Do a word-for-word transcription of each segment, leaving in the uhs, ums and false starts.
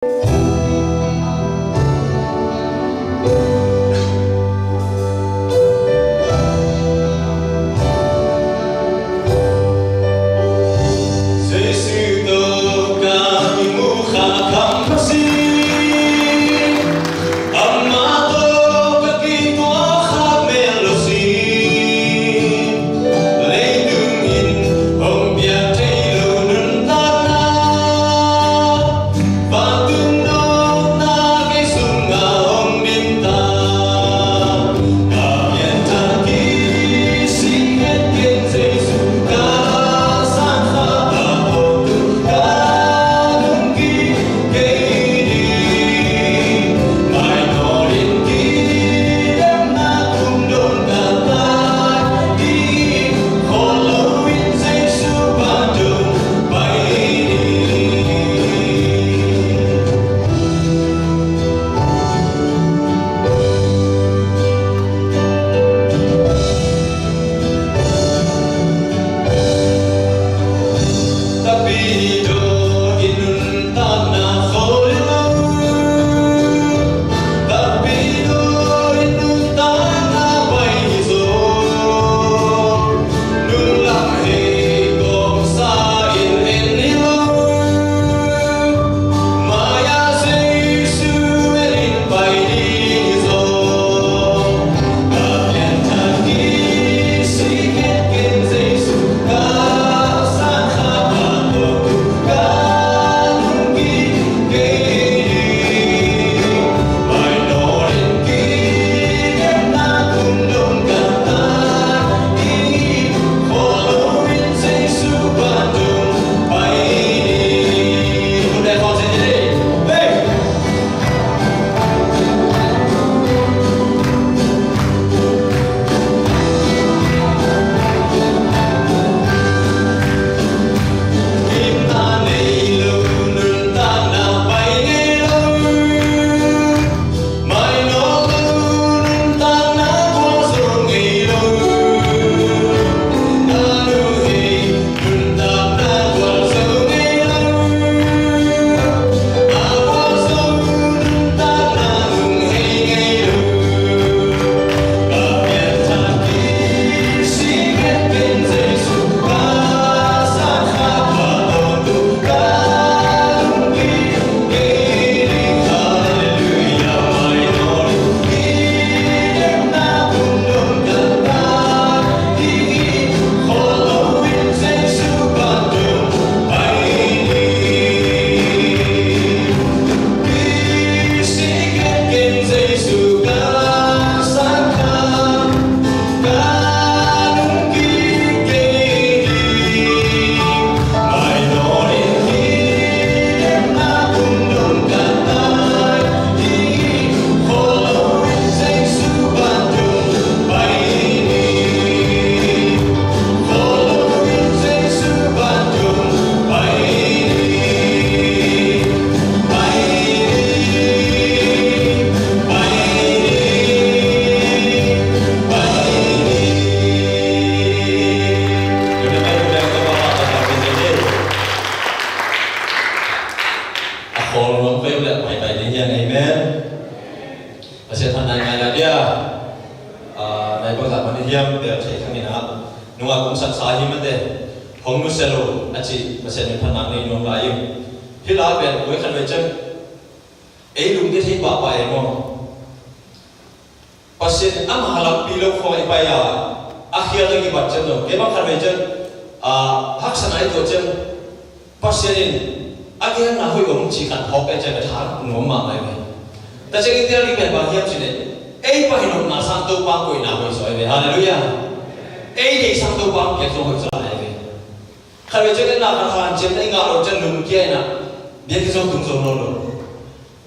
Jesuh tawh ka kimuh kha kham Pasian, amah tawh ka kituak kha mel lo sin, leitung in hong piak thei lo nuntakna, vantung dongna kei sungah hong dim ta. Ka pianthak kisik het ken Jesuh ka san kha, ka tawh tu ka lungkim kei ding. Mainawl in kidemna kum dong ka tai ding, khawl lo in Jesuh vantung pai ding. Takpi daw in nuntakna khawl lo, takpi daw in nuntakna pai hi zaw. Nunlam hei kawmsa in en hi lo, mai-ah Jesuh en in pai ding hi zaw. Ka pianthak kisik het ken Jesuh ka san kha, ka tawh tu ka lungkim kei ding. Mainawl in kidemna kum dong ka tai ding, khawl lo in Jesuh vantung pai ding. Hun le khawng sin ding. Hey! A khawl nuam peuh leh pai pai ding hian, amen. Pasian phatna i ngai lai dia. Ah, nai bang zah man i hiam bel thei kha ngei na. Nungak kum saksa hi mate. Hong nusia lo a ci Pasian min phatna ngei nuam lai ing. Hih la pen koi khat vei ciang ei lungkia thei pahpah ei maw? Pasian in ama lakpi lo khawng i pai a, a khial ding i bat ciang zong kei bang khat vei ciang, ah, haksatna i tuah ciang Pasian in a genna hoih om cih khat hawk ei ciang ka tha nuam mahmah ei ve. Tua ciang i tel ding pen bang hiam cih leh ei pai nopna sang Topa koihna hoih zaw ei ve. Halleluiah. Ei deih sang Topa piak zong hoih zaw ei ve. Khat vei ciang i na khat hanciamna i ngah loh ciang lungkia in a biakinn zong tung zo nawn lo.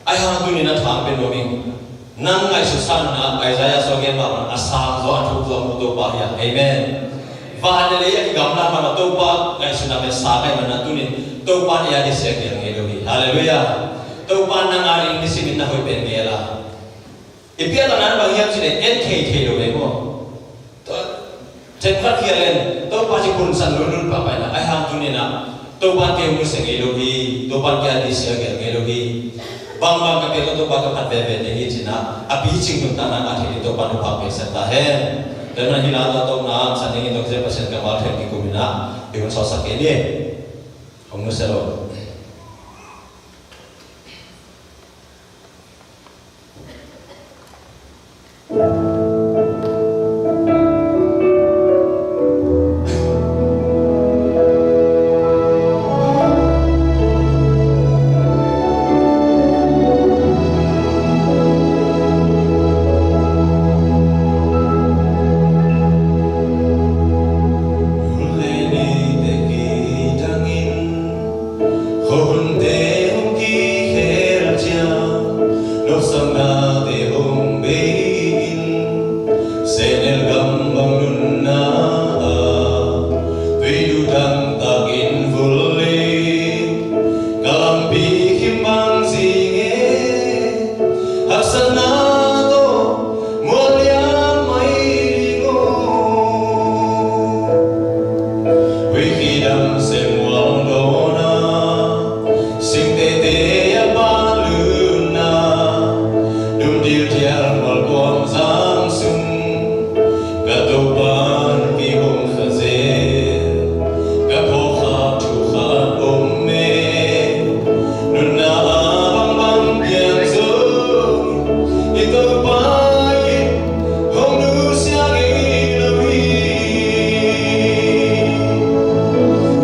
Ahi hang tuni in a thang pen nuam ing. Nang ngaihsut sang in a Isaiah sung a gen mah bang a sang zaw a thuk zaw a mu Topa hi a. Amen. Van le lei a kigamla mah Topa ngaihsutna pen sang ngaih mah na tuni in Topa in ei a ding sia gel ngei lo hi. Halleluiah. Topa in nang a ding nisim in na hoih pen gel a. I pianthakna bang hiam cih leh en thei thei lo ve maw? Tua, themkhat khial in Topa ci punsan lo nunpah pai na, ahi hang tuni in a Topa in kei hong nusia ngei lo hi, Topa in kei a ding sia gel ngei lo hi. Bangbang ka piak tawh Topa ka phat veve ding hi ci-in ah, a picing nuntakna ngah thei ding Topa hong pha piaksak ta hen. Tua ahih manin hih la tawh tawpna a san dingin Topa Pasian kammal thei kikum in ah, i hun sawlsak kei ni. Hong nusia lo. Khuahunte hong kikhel ciang, nopsaknate hong bei in, sehnel gam bang nunna ah, tui duh dang takin vul in, ka lampi khim bang zing e, haksatna tawh mual lian mai ding uh. Huih kidam sem mual dawn a, singtete a pha lutna, dum dildial mual kuam zang sung, ka Topa'n kei hong kha zel, ka phawk kha thu khat om e. Nunna a bangbang piang zong, i Topa in hong nusia ngei lo hi.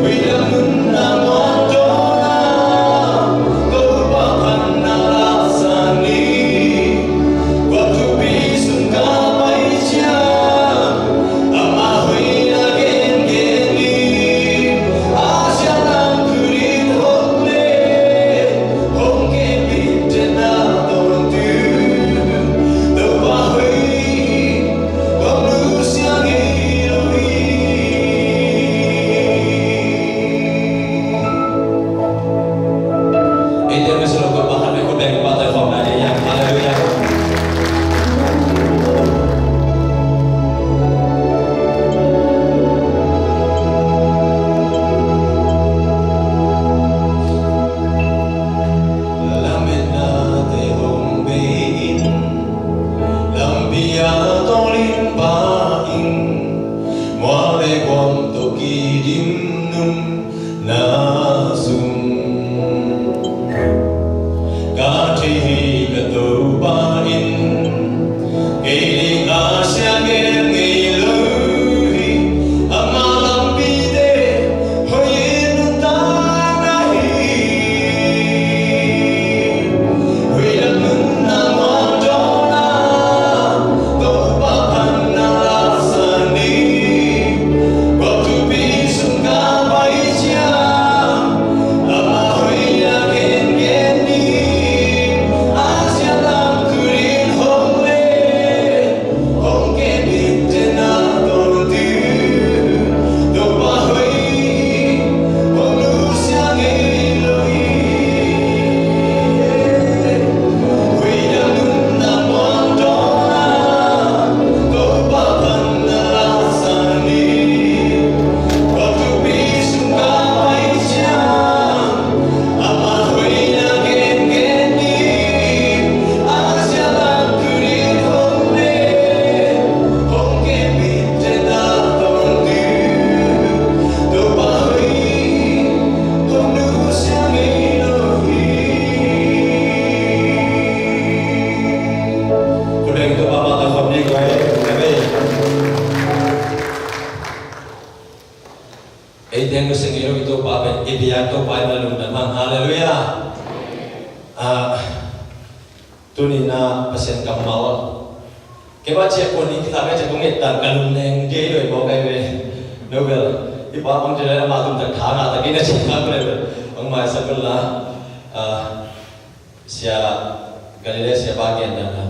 Huih dang nunna mual dawn a, Topa phatna laksak ni. Guam thupi sung ka pai ciang, ama hoihna gengen ni. Asia lam khut in hong len, hong kepite na tawntung, Topa hoih, hong nusia ngei lo hi. Eite mese lo ka pakhat me khut beng pa ta khawm na de yang. Halleluiah. Lametnate hong bei in, lampi a tawlin pha in, mual le guam tawh kidim nunna sung. Ka thei hi ka Topa in, kei ding a sia ngel ngei lo hi, ama lampite hoih in nuntakna hi. Huih dang nunna mual dawn a, Topa phatna laksak ni. Guam thupi sung ka pai ciang, ama hoihna gengen ni. Asia lam khut in hong len, hong kepite na tawntung, Topa hoih, hong nusia ngei lo hi. Huih dang nunna mual dawn a, Topa phatna laksak ni. Guam thupi sung ka pai ciang, ama hoihna gengen ni. Asia lam khut in hong len, hong kepite na tawntung, Topa hoih, hong nusia ngei lo hi. Khut beng Topa phat ta khawm ni guai. Amen. Ei teng nusia ngei lo i Topa pen i biak Topa in a lungdam hang. Halleluiah. Ah, tuni-in ah Pasian kammal kei bang ciah kuan ding kisa ve ciah kong et dan ka lung neng dia hi lo i mawk ai ve. No bel i pa bang ciah lai amah tum tak tha ngah tak in a ciah kha kul ai ve. Bang maisak kul la. Ah, Sia Galilei sia pa gen dan a,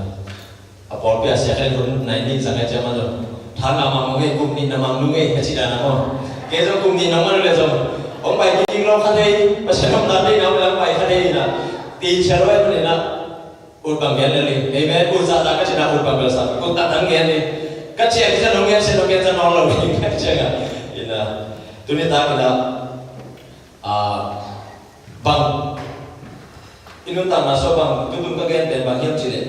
a pawlpi a sia khen hun nai nih zang a ciah man zong tha ngah mah mawk ei, kum nih na mang nung ei a ci dan a maw. Kei zong kum nih nong man uh leh zong hong pai kik lo kha thei, Pasian hong tan ding na hong pai kha thei in a, ti cia lo ai man in a. Ut bang gen lel in. Amen. Ut zahzah ka cih na ut bang bel sa. Ut tak dang gen in. Ka ciah kisa nong gen sia nong gen sa nawn lo in. Ka ciah nga. In a. Tuni tak in a. Ah, bang. I nuntakna sung bang, tutung ka gen pen bang hiam cih leh,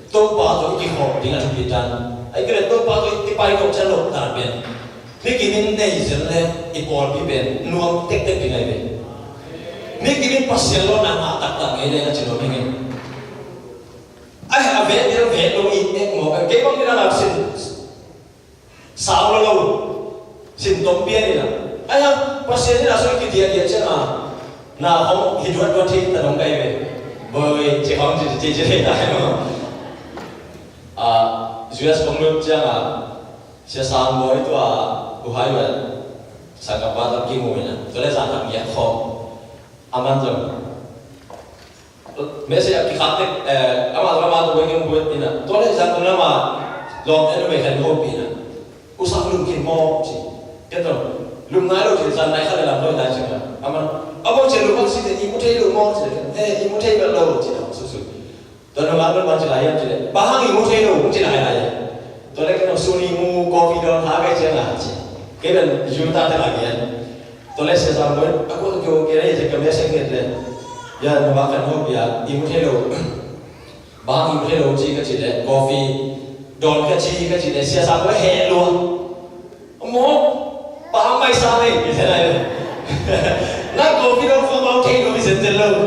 Topa tawh i kikhop ding a thupi tan. Ahih kei leh Topa tawh i paikhop ciang lawp dan pen, mi kim in nei zel leh i pawlpi pen nuam tektek ding ahi ve. Mi kim in Pasian lawhna ngah taktak ngei leh ka ci nuam hi ing. Ai, a vet deuh vet lo i ek mawk. Kei bang in a ngak sin sang lo lo, sin tom pian in a. Ai, a Pasian in a sung kidiahdiah ciang a, na hong hi duatduat thei ta dong ka hi ve. Boi, ci hong ci ci ci thei ta hi maw. A, U S kong lut ciang a, Sia Sam Boi tua, u hai wan, sang ka pa tawh kimu in a. Tua leh sang ka ngiat khawm. A man zong. Message a kikhak tek, eh, amah zong amah tua bek in buat in a. Tua leh zan tung lama lawmte numei khat in hopih in a. U Sam lum khin maw ci. Ken zong lum nai lo ci, zan nai khat leh lam lo nai ci a. Amah, amah ci lum bang ci te i mu thei lo maw ci. Eh, i mu thei bel lo ci a, susut. Tua nungak lum bang ci lai hiam ci leh, bang hang i mu thei lo ci lai lai. Tua leh ken zong sun i mu coffee dawn kha kei ciang a ci. Kei pen Utah te lai gen. Tua leh Sia Sam Boi a kuan kio kei leh, ka message nget leh, ya, nungak kan hopih a, i mu thei lo. Bang i mu thei lo ci ka cih leh, coffee dawn ka ci ka cih leh, Sia Sam Boi heh lua. Maw, pa mai sa leh, i thei lai leh. Nang coffee dawn kha bang thei lo, i zen zen lo.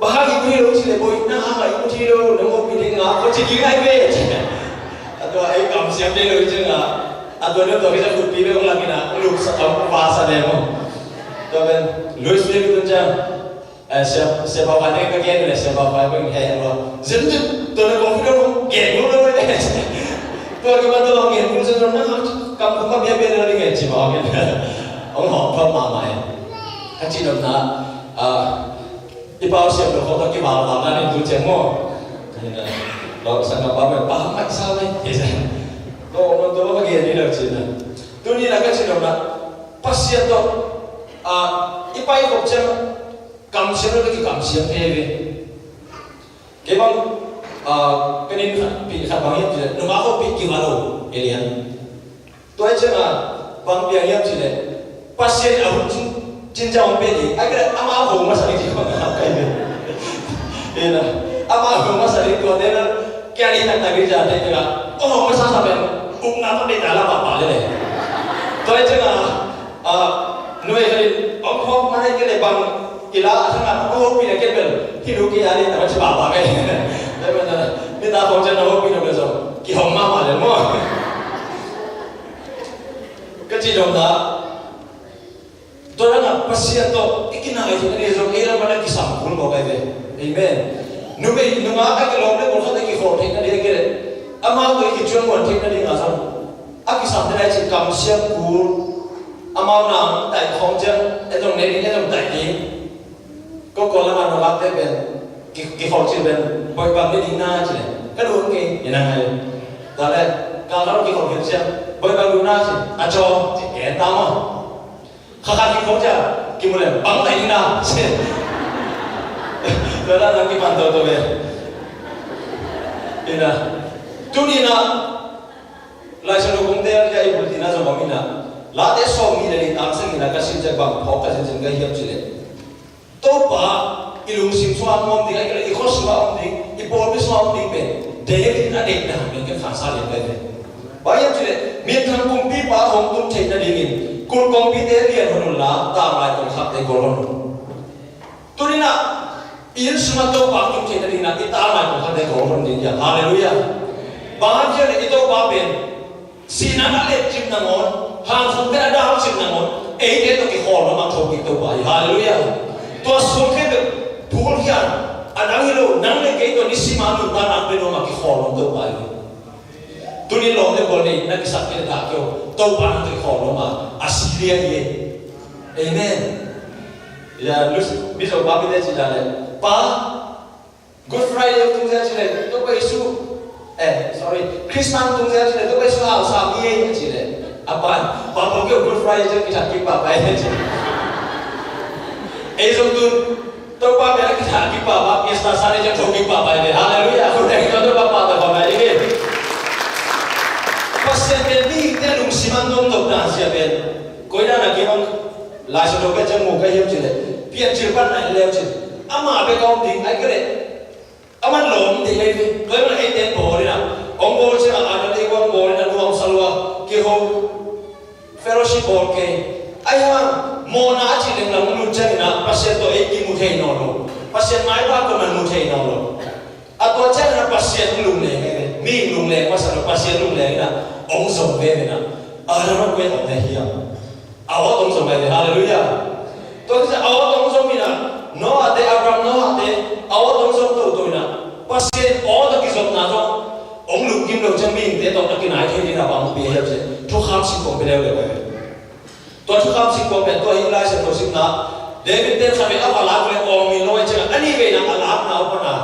Bang hang i mu thei lo ci leh, Boi, nang hang a i mu thei lo, nang hopih ding a, ko ci ding ai ve. A tua ei kamsiam thei lo ci nga. A tua nang tua kei sa khutpi ve ong lak in a, luk sa tawm pa sa ve maw. Tua pen, Louis Vuitton ciang, eh, Sia, Sia Pau Khai te ka gen leh, Sia Pau Khai pen heh lua. Zin zin, tua na kong fi lo, gen lo lo ve. Tua ka ma tua gen lo zin zin na, kam kum ka bia bia lo ding e ci maw gen. Ong hawm thawm mahmah e. Ka ci nopna, ah, i pau siam lo khawng tawh kivalval na ning tu ciang maw. Lo sang ka pa pen pa mai sa mai. Lo ong tua ma gen ni lo ci na. Tuni na ka ci nopna. Pasian tawh, ah, i paikhop ciang kamsiam lo, kikamsiam thei ve. Kei bang, ah, ka nin khat, pi khat bang hiam cih leh, nungak khawng pi kiva lo, Elian. Tua hi ciang a, bang piang hiam cih leh, Pasian a hun cin, cin ciang hong pia ding, a kei leh amau hong masa ding ci bang a kai ve. Ina, amau hong masa ding tua te na, kia ding na ta ding ja te te la, oh, hong masa sa pen, uk na ta ding na la pa pa le le. Tua hi ciang a, ah, nuai khat in, ong hong ma nei kei leh bang, i la a thang a, ko hong pi na kei bel, hi lu kei a ding na ma ci pa pa kei. Tua hi ciang a, mi ta hong ciang na hong pi na bel zong, ki hong ma ma le mo. Ka ci dong ta. Tua dan a Pasian tawh i kinai theihna ding zong ei lam pan a kisam kul mawk ahi ve. Amen. Numei nungak a kilawm le kul khat a kikhawl theihna ding a kei leh amau tawh i kicuan muan theihna ding a zong a kisam theihna i cih kamsiam kul. Amau nang taih khawng ciang en zong nei ding, en zong taih ding. Ko ko lam a nungakte pen ki, kikhawl cil pen Bawi bang nei ding na ci leh ka duh kei, i nang ahi. Tua leh kal khat kikhawl khin ciang Bawi bang duh na ci, a caw ci, gen ta maw. Kha khat kikhawng ciang kimu leh bang taih ding na ci. Tua dan a kipan toto ve. Ina. Tuni na Lai Siangtho kong tel a i bulletin ah zong om in a, Late sawmnih le li tang sagihna ka sim ciang bang phawk ka zenzen ka hiam cih leh, Topa i lungsim sungah om ding, ahih kei leh i khua sungah om ding, i pawlpi sungah om ding pen David in a deihna hangin ka khansa lian ka hi ve. Bang hiam cih leh minthang kumpipa hong tung theihna dingin kul kongpite lian hon unla, tanglai kongkhakte gol hon un. Tuni-in ah i inn sungah Topa tung theihna dingin ah i tanglai kongkhakte gol hon ding hi hang. Halleluiah. Bang hang hiam cih leh i Topa pen sihna a letcip nangawn, hangkhukte a dalcip nangawn, eite tawh kikhawl nuam a thokik Topa hi. Halleluiah. Tua suang khempeuh phulkhiat a dang hi lo, nang le kei tawh nisim a nuntakna pia nuam a kikhawl nuam Topa hi. Tuni lawm le gual nei na kisak kei leh dah kei un, Topa nang tawh kikhawl nuam a, a si lian hi. Amen. Ya, Mizo pa mite ci dan leh, Pa, Good Friday tung zel ci leh Topa Jesu, eh, sorry, Christmas tung zel ci leh Topa Jesu hausa mi ei ci leh, a pa, Pa, Pa, kei Good Friday ci kithat kik pahpah ei ci. Ei zong tun Topa bia kithat kik pahpah, Fiesta Sunday ci thokik pahpah ei. Halleluiah. Khut teng Topa pahpah ta khawm lai ding hi. Pasian pen mihingte lungsim a nuamtuah dan sia pen koi dan a kei bang Lai Siangtho ka ciang mu ka hiam ci leh, Piancil pan nai leu ci. Amah bek a om ding, ahih kei leh aman lawm ding ahi ve. Tua ahih manin eite in bawl in ah, hong bawl ciangah Adam le Eva hong bawl in ah, nuamsa lua, kiho, fellowship bawl kei. Ahi hang mawhna a cih leng lam hong lut ciangin ah Pasian tawh ei kimu thei nawn lo. Pasian maipha kuaman mu thei nawn lo. A tua ciangin ah Pasian hong lungleng ahi ve. Mi lungleng masa lo, Pasian lungleng in ah hong zong ve ve in ah, Adam a kua om na hiam? A awt hong zong ahi ve. Halleluiah. Tua kisai a awt hong zong in ah, Noah te, Abraham, Noah te a awt hong zong toto in ah, Pasian awt a kizopna zong hong lungkim lo ciang mihingte tawh a kinai thei ding in ah bang hong pia hiam cih leh thukham singkuang pia leuleu ahi ve. Tua thukham singkuang pen tua hi. Lai Siangtho simna, David ten khat vei a va lak leh awng mi lo ahih ciangin a nih vei in ah a lakna uh pan a,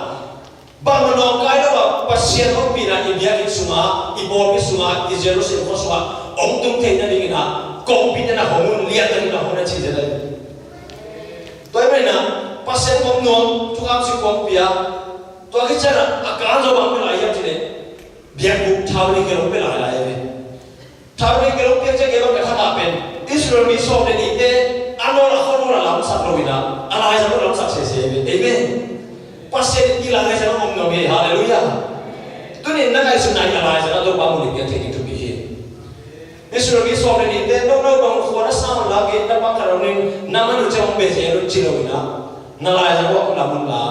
bangmah nawngkai lo a Pasian ompihna i biakinn sungah, i pawlpi sungah, i Jerusalem khua sungah hong tung theih nadingin ah, kongpi ten ah hong un, lian nadingin ah hong un a ci zen ahi. Tua ahih manin ah Pasian kong nuam, thukham singkuang pia. Tua khit ciangin ah a kan zaw bang pia lai hiam cih leh, biakbuk, tabernacle hong pia lai lai ahi ve. Tabernacle hong piak ciang kei bang ka khat ah pen Israel mi sawm le nihte a nawl a khuanawl a lamsak lo in ah, a laizang lo lamsak sese ve. Amen. Pasian in i laizang a om nuam hi. Halleluiah. Tuni in na ngaihsutna in a laizang a Topa mun i piak thei ding thupi hi. Israel mi sawm le nihte, no no bang khua na sa un la, gate na pang khat hong ning, na man uh ciang hong beh zel un ci lo in ah, na laizang a om lam un la,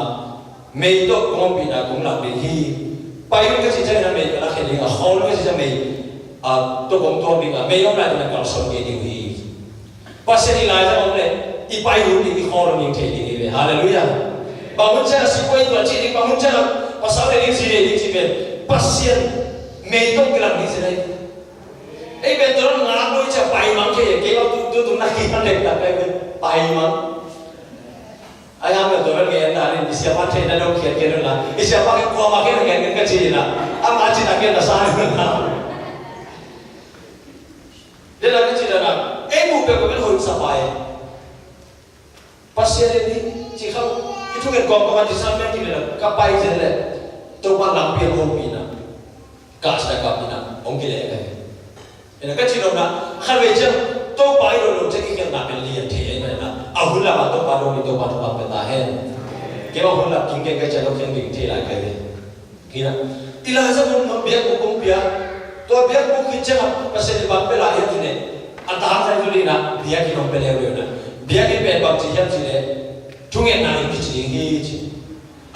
mei tawh kong ompihna kong lak ding hi. Pai un ka cih ciangin a mei ka lakhia ding a, khawl un ka cih ciang mei, a, tawh kong tuak ding a, mei om lai ding a kalsuan kei ding hi. Pasian i laizang om leh i pai hun ding, i khawl hun ding thei ding hi ve. Halleluiah. Bang hun ciang a sipuai tua cih ding, bang hun ciang a pasal lei ding, zi lei ding cih pen Pasian mei tawh kilang ding ci dai. Ei pen tua ngak lo i ciang pai mang thei, kei bang tu tu tu na hi kan lek tak kai pen pai mang. Ai ham na tua ngen na ni, i siapa thei na dong khiat khiat na. I siapa ke kua ma ke na ngen ngen ka ci na. Ama ci na ke na sa na. Dena ka ci na. Ei mu pe ko ben hoi sa pai. Pasian ni ci khau. I thungen kong ko ma ci sa men ki na. Ka pai zen le. Topa lampi a hopihna. Ka sa ka pina. Hong ki le ka. Ina ka ci nopna, khatvei ciang Topa i dong lo ciang i khelhna pen lian thei ahih manin a, a hun lam ah Topa dong ding, Topa thupha pia ta hen. Kei bang hun lam kim kei ka ciang dong khen ding thei lai kai ve. Ina, i laizang om nuam, biakbuk kong pia. Tua biakbuk khit ciang a Pasian in bang pia lai hiam cih leh, a tangzai tu ding in a, biakinn hong pia leuleu in a. Biakinn pen bang ci hiam cih leh, thungetna inn kici ding hi ci.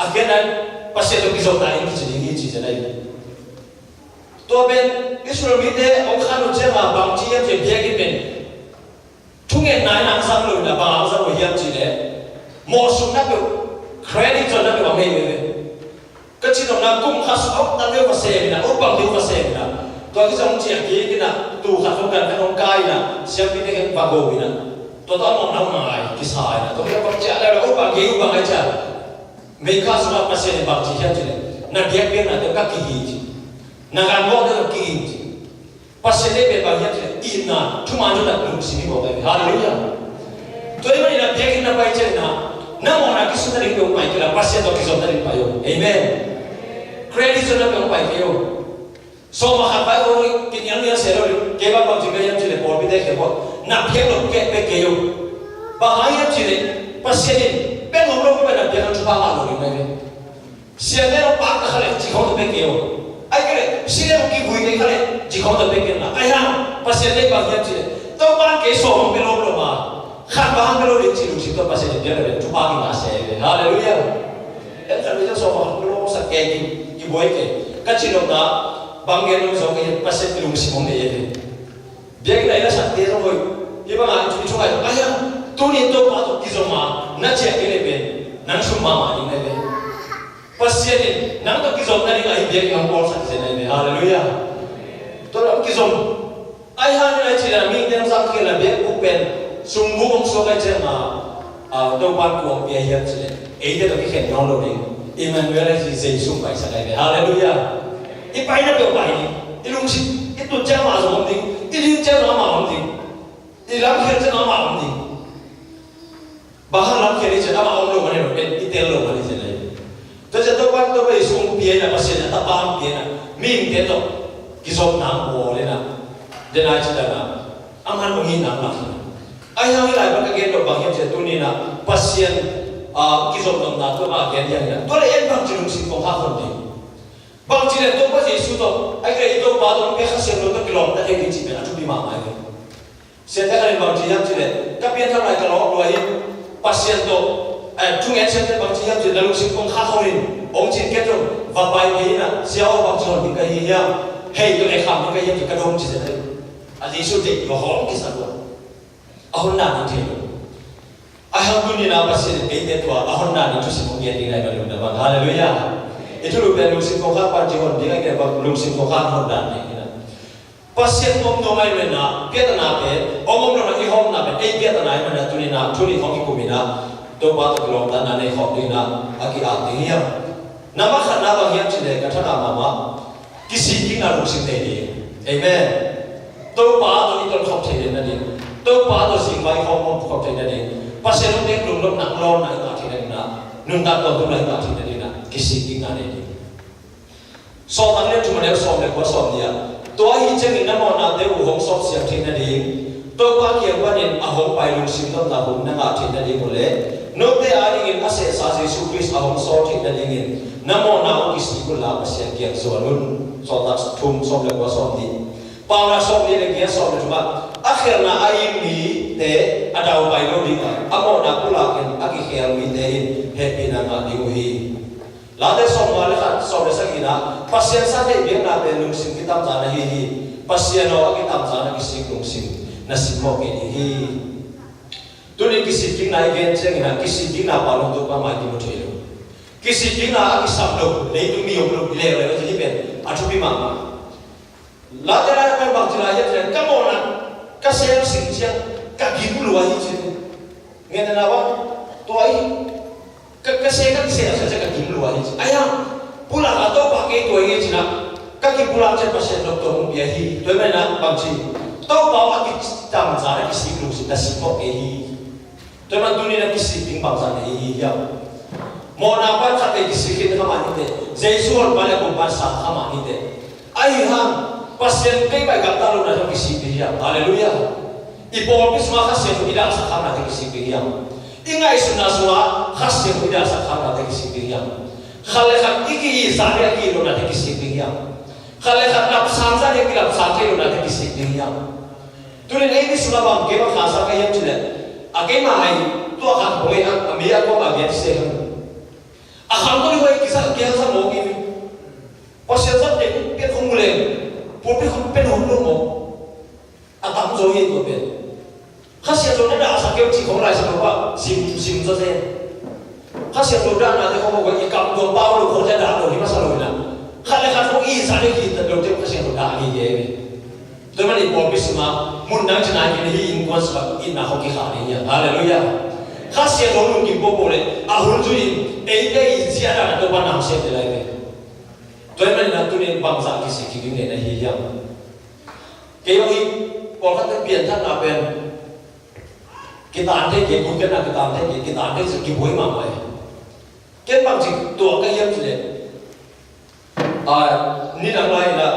A khiatna in Pasian tawh kizopna inn kici ding hi ci zen ahi. Tua pen Israel mite hong khan uh ciangin bang ci hiam cih leh, biakinn pen thungetna in hong zang lo in a, bang hong zang uh hiam cih leh, mawhsukna peuh, credit zonna peuh bang nei veve. Ka cih nopna, kum khat sung a uk tan deuh va sem in a, uk bang deuh va sem in a. Tua khit ciang hong ciah kik in a, tuu khat hong gan khat hong kai in a, siampite kheng va go in a. Tua tawh a mawhna hong ngai kisa in a. Tua khit ciang bang ciah leh, uk bang kei, uk bang ai ciah. Meikha sungah Pasian in bang ci hiam cih leh, na biakpiaknate ka kihi ci. Na ganbuakte ka kihi ci. Pasian deih pen bang hiam cih leh, itna, thuman zonna lungsim hi mawk ahi. Halleluiah. Tua ahih manin a biakinn na pai ciangin a, na mawhna kisun nading peuh hong pai kei la, Pasian tawh kizom nading pai o. Amen. Credit zonna peuh hong pai kei o. Sawm ah khat pai ko, kinial nial se lo ding, kei bang bang ci ka hiam cih leh pawlpite khempeuh ah na biak lo keh pek kei o. Bang hang hiam cih leh Pasian in bek om lo pen na biak hang thupha ngah lo ding mai ve. Siate lo pak ka kha leh ci khawng tawh pek kei o. Ai kei leh si leh kivui kei kha leh ci khawng tawh pek kei na. Ai hang Pasian leh bang hiam cih leh Topa in kei sawm hong pia lo lo ma. Khat bang hang pia lo ding ci lungsim tawh Pasian in biak leh thupha kingah se ve. Halleluiah. En khat mi tawh sawm ah khat lo sak kei, kibuai kei. Ka cih nopna, bang gen lo zong kei, Pasian i lungsim hong nei e. Biakinn a i lasakte zong hoih. Hih bang a i thu, i thu ngai zong, ahi a, tuni in Topa tawh kizom a na ciah kei leh pen nang sum mahmah ding na hi ve. Pasian in nang tawh kizom nading a hih biakinn hong bawlsak zen ahi ve. Halleluiah. Tua lam kizom. Ahi hangin a i cih leh mihingte hong zangkhia a biakbuk pen, sungbuk hong suak a i cih leh, a, Topa'n kua hong pia hiam cih leh, eite tawh kikhen nawn lo ding Emmanuel a ci Jesu hong paisak ahi ve. Halleluiah. I paina peuh pai ding. I lungsim, i tut ciang amah zong om ding. I ding ciang zong amah om ding. I lamkhial ciang zong amah om ding. Bang hang lamkhial i cih leh amah om lo mah ni lo, i tel lo mah ni cih leh. Tua ciang Topa, Topa Jesu hong pia in a, Pasian a Tapa hong pia in a, mihingte tawh kizopna hong bawl in a, den a i cih dan a, aman hong itna hong lak hi. Ahi hang hih lai pan ka gen nop bang hiam cih leh tuni in a, Pasian a kizom nopna tawh a gen hiang hiang. Tua le en bangci lungsim kong hak hon ding. Bangci le Topa Jesu tawh, ai kei Topa tawh, hong pia Kha Siangtho tawh kilawm ta thei ding cih pen a thupi mahmah hi. Siate khat in bangci hiam cih le, ka pianthak lai ka lawh lua hi, Pasian tawh, eh, thungen siate bangci hiam cih le, na lungsim kong khak hong in, hong cin ket tawh, va pai kei in a, sia aw bangci hon ding ka hi hiam, hei tawh le kham ding ka hi hiam cih ka dong ci zen hi. A Jesu deih lua hong kisa lua. A hon dan in thei lo. A hang tuni-in a Pasian in eite tua a hon dan in thusim hong gen ding lai ban lungdam hang. Halleluiah. I thulu pen lungsim kong khak pan ci hon ding a gen bang lungsim kong khak hon dan ding hi na. Pasian om nuam ahih manin a piatana pen om om lo na i hawmna pen ei piatana ahih manin a tuni-in a thu nih khawng kikum in a Topa tawh kilawmtatna nei khawm ding in a a ki-at ding hi hang. Na mah khatna bang hiam cih le ka thadah mahmah. Kisikkikna lungsim nei ding. Amen. Topa tawh i tolkhop theih nading, Topa tawh zingvai i hawmkhop theih nading, Pasian hong pek lunglawmna lawnna i ngah theih nading, nuntak tawntung lai i ngah theih nading, kisikkikna nei ding. Sawltak lian thum a neu sawm le kua sawm nih ah, tua ahih ciangin na mawhnate uh hong sawpsiang theih nading, Topa kiang panin a hong pai lungsim lawmna hun na ngah theih nading uh le, note adingin a sehsa Jesu Khrist a hong sawl theih nadingin na mawhna uh kisik unla Pasian kiang zuan un. Sawltak thum sawm le kua sawm nih. Paunak sawm nih le giat sawm le thum ah, a khelna a it mite a daupai lo ding a, a mawhna pulak in a kikhel mite in hehpihna ngah ding uh hi. Late sawmnga le khat sawm le sagihna, Pasian sa thei biakna pen lungsim kitamzan ahi hi. Pasian aw a kitamzan a kisik lungsim na simmawh kei ding hi. Tuni kisikkikna i gen ciangin a kisikkikna pa lungtupa mai kimu thei lo. Kisikkikna a kisam lo, leitung mi om lo, leuleu a ci hi pen a thupi mahmah. Late lai a kan bang ci lai hiam cih leh ka mawhna ka sel sing ciang ka gim lua hi ci. Ngen na bang tua hi. Ka, ka sel ka kisel a sel ciang ka gim lua hi ci. Ai hang pulak a Topa kei tua hi ci na. Ka kipulak ciang Pasian dok tua hong pia hi. Tua hi mai na bang ci. Topa a kitamza na kisik lungsim na sik mawh kei hi. Tua hi mai tuni na kisik ding bangzah na hi hi hiam? Mawhna pan khat ei kisik khin kha mah ni teh. Jesu hon pan le kum pan sang kha mah ni teh. Ahi hang, Pasian kei pai gamta lo na tawh kisik ding hiam? Halleluiah. I pawlpi sungah Kha Siangtho i dahsak kha na tawh kisik ding hiam? I ngaihsutna sungah Kha Siangtho i dahsak kha na tawh kisik ding hiam? Khat le khat i ki-it zah ding a ki-it lo na tawh kisik ding hiam? Khat le khat lapsang zah ding a kilapsang thei lo na tawh kisik ding hiam? Tuni nei mi sungah bang kei bang khansa ka hiam cih leh a keima ai tua khat bang ei a mi a kua a giat se hang. A khang tawh i huai kisa a kiang sa mawk i mi. Pasian zat dek pian khong mu leng pulpit khong pen hong lo mawk. A tam zo hi tua pen. Kha Siangtho na dahsak keu cih khong Lai Siangtho ah sim, sim zaw zen. Kha Siangtho dahnate khong mawk i kam tua pau lo khong cia dah lo hi masa lo hi na. Khat le khat khong i sa dek hi tat lo te Kha Siangtho dah hi hi. Tua man i pawlpi sungah mun dang cina hi kei na hi innkuan sungah itna khong kikhah ding hi a. Halleluiah. Kha Siangtho lungkim popo le a hun zui in eite i zia dan a Topa na hong sep ding lai ve. Tua hi manin a tuni in bangzah kisik kik ding nei na hi hiam? Kei bang hi pawlkhatte pianthakna pen kitan thei kei, kum kiatna kitan thei kei, kitan thei cih kibuai mahmah hi. Ken bangci tuak ka hiam cih leh, a, ni dang lai in a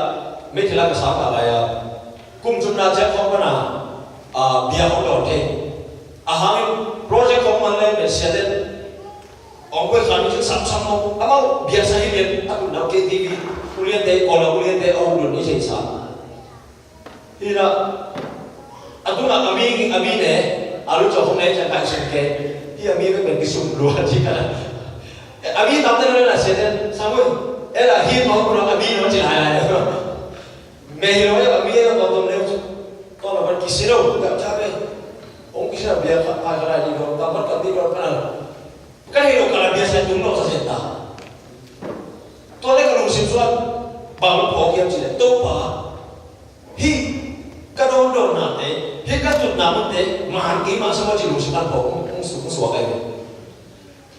meithal a ka sang ta lai a, kum thumna ciang khawng pan a, a, bia khawng dawn thei. A hangin project khawng man leng pen siate hong koih kha mi cun samsam maw, amau bia sa hi lian a tutna uh K T V uliante, kawlna uliante a uk lun i theihsa. Hi na, a tungah a mi, a mi ne, a lu cawk hong ne ciang kai sum ke. Hi a mi bek bek kisum lua ci ka. A mi tam te lo na se te, sang ui. E la hi ma hu na a mi no ci lai lai. Me hi lo a mi lo tom tom le. To la ban kisi lo, ka cha be. Ong kisi na bia ka pa ka lai di lo, tam ban ka di lo pa na. Ka hi lo ka la bia sa tung lo sa se ta. Tua le ka lungsim suan bang lo phawk hiam ci le Topa. Hih ka dawndawnna te, hih ka tutna mun te, man kei mah sungah ci lungsim an pawh hong, hong su-, hong suak ahi ve.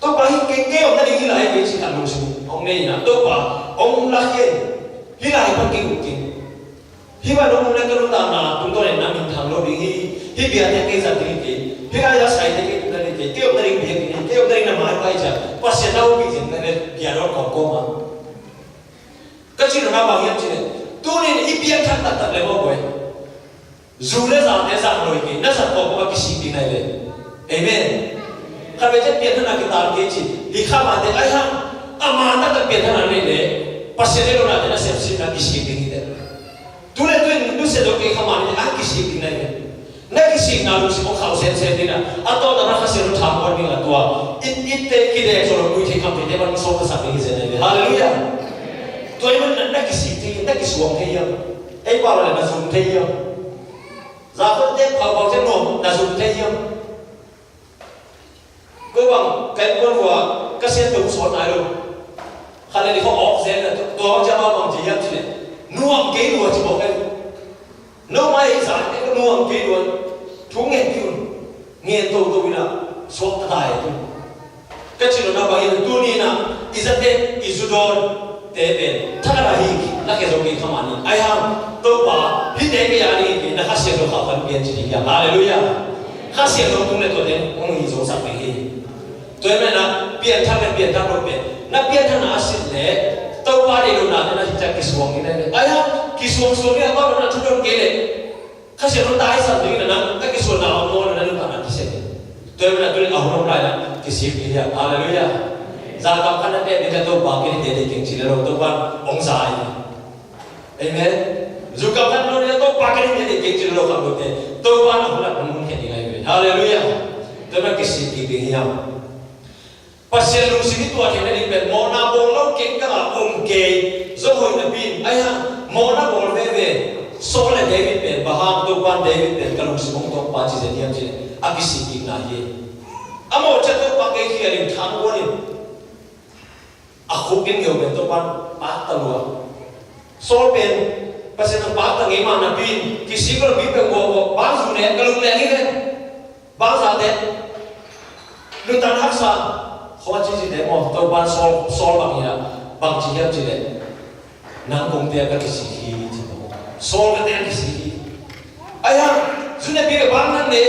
Topa hih kei, kei om nading hih lai kei ci khat lungsim hong nei inah, Topa hong lakhia in, hih lai pan kei ut kei. Hih vai dong mun le ka nuntakna tungtawn in na minthang lo ding hi, hih biate kei zat ding hi kei, hih lai a saite kei tut nading kei, kei om nading biakinn hi, kei om nading na mai pai ciah, Pasian na hopih zin na le bia dawn kawmkawm a. Ka cih nopna bang hiam cih leh, tuni in i piangthak taktak le mawk uh e. Zu le zate zang lo hi kei, na zat kawk kawk a kisik ding nai ve. Amen. Khatvei ciang pianthakna kitan kei ci. Hih kha mah te ai hang, a man taktak pianthakna nei leh, Pasian deih lohnate na sepsitna kisik ding hi te. Tu le tu in nusia zo kei kha mah ni te, a kisik ding na hi ve. Na kisikna lungsim hong khauh semsem ding a, a tawpna na Kha Siangtho tha kuan ding a tua. It, itte kidek zo lo, khui thei kham theite man sawm ka sak ding hi zen na hi ve. Halleluiah. Tua ahih manin na kisik thei hiam, na kisuang thei hiam? Ei pau le na zum thei hiam? Zakon te pau pau te nuam na zum thei hiam? Ko bang ka innkuan uh ah ka siate uh sawt nai lo. Khat le nih khawng awk zel na, tua bang ciang amau bang ci hiam cih leh, nuam kei lua ci mawk ei. No mai ei, zate ko nuam kei lua. Thu ngen kei un. Ngen toto in ah suakta ta ei tu. Ka cih nopna bangin tuni in ah i zate, i zu dawn te pen thakhat a hi kik na khia zo kei kha mah ni. Ai hang, Topa, hihte kei a ding hi kei, na Kha Siangtho khauhtan pian ci ding hiam? Halleluiah. Kha Siangtho tung le tuate hong hi zo sak ding hi. Tua ahih manin ah pianthak le pianthak lo pen, na pianthakna a sit leh Topa deih lohnate na hi ciang kisuang ding na hi. Ai hang, kisuang suang ding a, Topa na thu don kei leh Kha Siangtho taisan ding in ah, na kisuanna a om nawn lo na nuntakna kisia ding. Tua ahih manin ah tu in a hun om lai in ah kisik ding hiam? Halleluiah. Zakam khat na pia ding, Topa, kei deih keng ci le lo, Topa hong za hi. Amen. Zu kam khat lo ding, Topa, kei deih keng ci le lo, khat lote Topa na hun ah hong munkhiat ding ahi ve. Halleluiah. Tua ahih manin kisik ding hiam? Pasian lungsim i tuah theihna ding pen mawhna bawl lo keng kang a om kei, zong hoih napi in. Ai hang, mawhna bawl veve Saul le David pen bang hang, Topa'n David pen ka lungsim hong tuakpa ci zen hiam cih leh a kisikkikna hi. A mawh ciang Topa kei khial in, thang guan in. A khuk in ngeu pen Topa'n pakta lua. Saul pen Pasian hong pakta ngei mah napi in kisik lo, mi pen guah guah, bang zu ne ka lum leng hi ve. Bangzah teh nuntakna haksa, khua cici teh maw, Topa'n Saul, Saul bang hi a, bang ci hiam cih leh, nang kong teh ka kisik hi ci maw. Saul ka teh kisik hi. Ai hang, zu ne pi ka bang nan ne,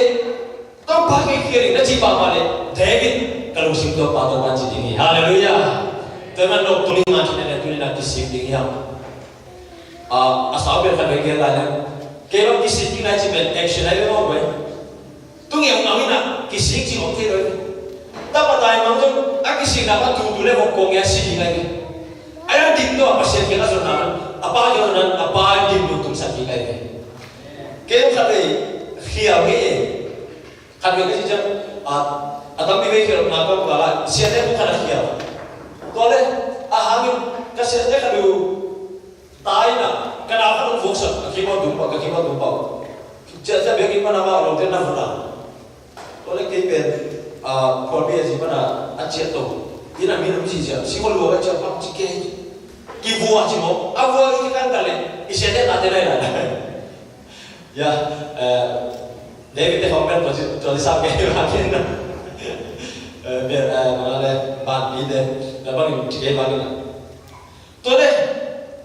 Topa kei khial in na ci pahpah leh, David ka lungsim tuakpa Topa'n ci ding hi. Halleluiah. Tua ahih manin nop tul i ngan cih leh tuni in ah kisik ding hiam? A, a sau pen khat vei gel lai leh, kei bang kisik ding lai ci pen action lai leh maw guai. Tungeu ngau in ah kisik ci om thei lo hi. Tapa tai mang zong a kisikna pa tutu le vok kong a si ding ahi hi. A yang dim tawh a Pasian kiang a zonna, a pa kiang a zonna, a pa dim lo tumsak ding ahi hi. Kei khat vei khial ngei e. Khat vei ka ci ciang, a, a tampi vei khial na ka kal a, siate khat a khial. Tua le, a hangin ka siate khat uh tai na, ka nau khat hong voksak, ka keyboard tung pah, ka keyboard tung pah. Ciah, ciah biakinn pan a mah lawmte na vun a. Tua leh kei pen, ah, Pawlpi a zi pan a, a ciah to. Inn a min hong ci ciah, si khualuang a ciah pang ci kei. Kivua ci maw, a vua i kikan ka leh, i siate tate nai lai. Ya, eh, David te khawng pen tua ci, tua ci sa kei bang in. Eh, pen, eh, bang a le, ban pi te, na bang in ci kei bang in. Tua leh,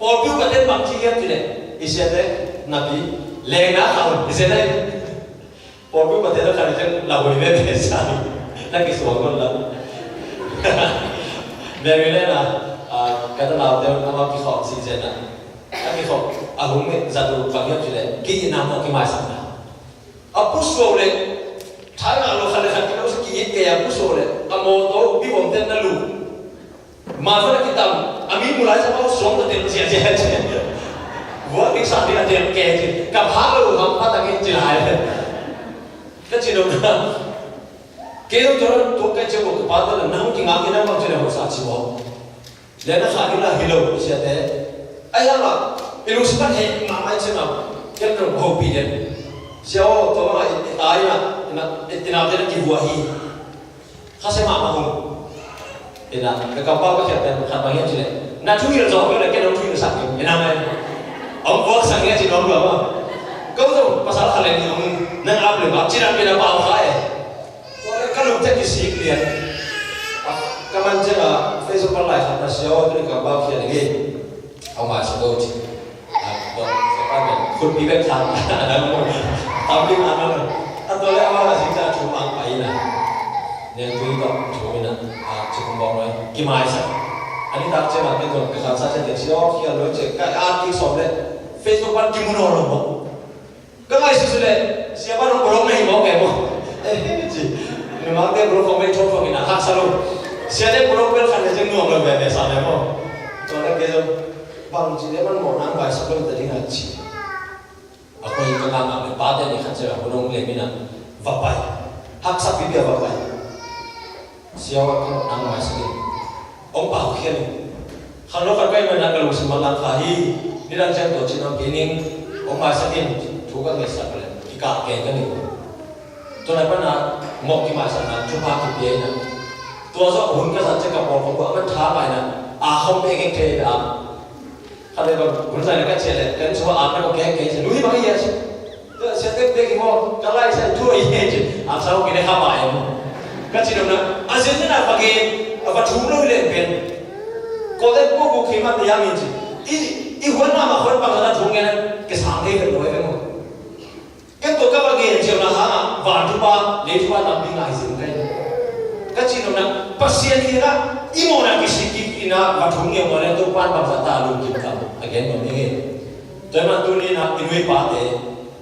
pawlpi upaten bang ci hiam cih leh, i siate napi, lengna khauh, i siate. Pawlpi upaten na khan i ciang la hoi veve sa, na kisuang nawn lo. Mary le na, ah, ka tanaute amau kikhawm si zen a. A kikhawm, a hong zat uh bang hiam cih leh, ki-itna mawh kimaisakna. A pusuak leh, thaina lo khat le khat kilo sa ki-it kei a pusuak leh, a mawtaw, bibawmte na luh. Manpha na kitam, a mi mu lai sa pau suang ta tel ziahziah ci. Vua kik sa ding a tel kei ci. Ka phak lo ham pha ta kei ci lai. Ka ci lo na. Kei lo tua, tua kai cia ko ka pa ta la nang ki ngak ki nang bang ci le ho sa ci bo. Le na kha ni la hi lo siate. Ai la la. I lungsim pan he ma mai ci na. Ken lo ho pi den. Sia o, tua ma i, i tai na, i na, i na te na ki vua hi. Khasia mahmah hong. Ina, ka kampau ka khiat pen khat bang hiam cih leh, na thuhilh zawh kei leh ken hong thuhilh sak kei. Ina ngai. Hong vuak sak ngai cih nuam lua mah. Ko zong pasal khat leh nih hong nang ap leh mah, cih dan pen a pau kha e. Tua leh ka lungtang kisik lian. Ka man ciang a Facebook pan lai khat na sia aw, tuni kampau khiat leh ngei. Hong maisak o ci. Khutpi bek thang a dang maw. Tam ding a dang. A tua leh amau a zingciang thu mang pai in a, neu tui tawh thu in a, a, ci kum bawng noi kimaisak. A nitak ciang a kei tawh ka khansa ciang teh ci aw khial lua ci, ka at kik sawm leh Facebook pan kimu nawn lo maw. Ka ngaihsut leh sia pan hong block na hi maw kei maw. Eh, ci. Mangte bro khong mei thok khong ina haksa lo. Siate bro bel khan ne jeng nuam lo ve ve sa le mo. Tua le ke zo. Bang ci le man mo nang bai sa lo ta ding a ci. A koi ka ngang a le pate ni khan sia hunong le mina va pai. Haksa pi bia va pai. Sia wa ka nang mai sa ni. Ong pau khian ni. Khan lo khat kai mai na ka lungsim a lang kha hi. Ni lang sia to chin ang pining. Ong mai sa ni. Thu ka ngai sa ka le. Ki ka ke ka ni. Tua lai pana mok ki mai sa na. Thu pa ki pia na. Tua zo hun ka sa che ka por ko ko a man tha mai na. A hom pe ke ke a. Kha le bang, hun zai le ka chia le, kan chua a na ko keng keng chia, lui bang i a chia. Tua sia tek tek i mo, ka lai sia tua i he chia, a sa ho ki ne kha ba e mo. Ka chi dong na, a zin na ba ge, a ba thum lo le pen. Ko le ko ko ki ma te ya min chi. I, i huan ma ma huan bang na thum nge na, ke sang he ke lo e mo. Ken tua ka va ngen ciamna hangah vanthupha, leithupa tampi ngai zing ka hi. Ka cih nopna, Pasian kiangah i mawhna kisik kik in ah va thum ngiau mawh leh Topa in bangzah ta lungkim tam a gen nuam hi. Tua ahih manin tuni in ah i nu i pate,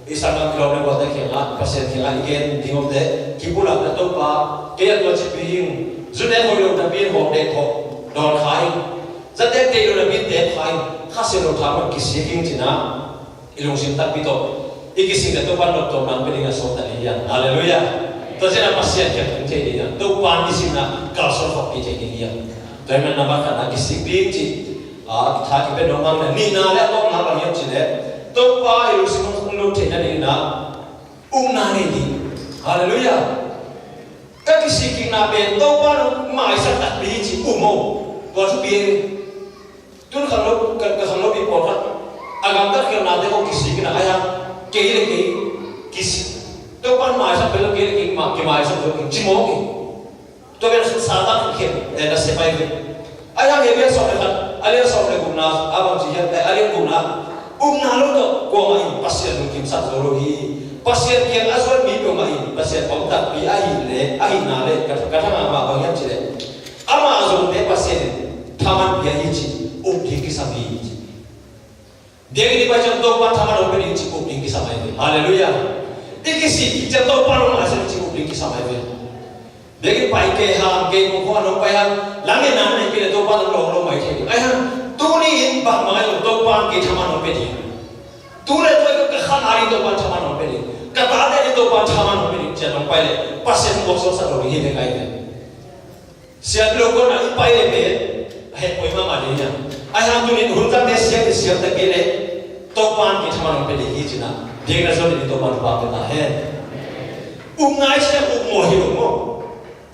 i sanggam kilawm le gualte kiangah Pasian kiangah i gen ding omte kipulak leh Topa, kei a tua cipi hi ing, zun en hoih lo napi in hawh dek hawh dawn kha ing, zatek deih lo napi in teep kha ing, Kha Siangtho thaman kisik ing ci-in ah i lungsim takpi tawh i kisik leh Topa in noptawpna hong pia dingin a sawt ta ding hi hang. Halleluiah. Tua ciangin a Pasian kiang tung thei ding hi hang. Topa in i sihna kalsuan khawmpih thei ding hi hang. Tua ahih manin a ban khatna kisik ding cih a tha kipen dong hang. Nihna leh a tawpna bang hiam cih leh Topa i lungsim hong lut theihna dingin a upna nei ding. Halleluiah. Ka kisikkikna pen Topa in hong maisak takpi hi cih um o. Tua thupi hi. Tun khangno, ka, ka khangnopi pawlkhat a gamtat khialhnate khawng kisik in a, ahi hang kei le kei kisik. Topa in maisak pen lo, kei le kei mah kimaisak zo kei ci mawk hi. Tua pen Satan in khial, eh, na sep ahi ve. Ahi hang Hebru sawm le khat, a lian sawm le gukna ah bang ci hiam, eh, a lian gukna, upna lo tawh kuamah in Pasian lungkimsak zo lo hi. Pasian kiang a zuan mi peuhmah in Pasian pom takpi ahih leh, ahihna leh, ka, ka thangah mah bang hiam cih leh, amah zongte Pasian in thaman pia hi ci, up ding kisam hi ci. Biakinn i pai ciang Topa thaman hong pia ding ci, up ding kisam ahi ve. Halleluiah. I kisik kik ciang Topa hong maisak ding ci, up ding kisam ahi ve. Biakinn pai kei hang, kei kong khawng hong pai hang, lametna na neih kei leh Topa tawh lawng lo mai thei ding. Ahi hang tuni in bangmah ahi lo, Topa in kei thaman hong pia ding. Tu leh tua in ka khan a ding Topa in thaman hong pia ding. Ka tate ding Topa in thaman hong pia ding ci-a nong pai leh Pasian hong buaisuaksak lo ding hi ve ngai ve. Siam lo kawmna i pai leh pen a hehpoi mahmah ding hi hang. Ahi hang tuni in hun zangte siam in siam ta kei leh Topa in kei thaman hong pia ding hi ci-in ah biakna zuan dingin Topa in thupha pia ta hen. Upna i cih leh up mawh hi lo maw?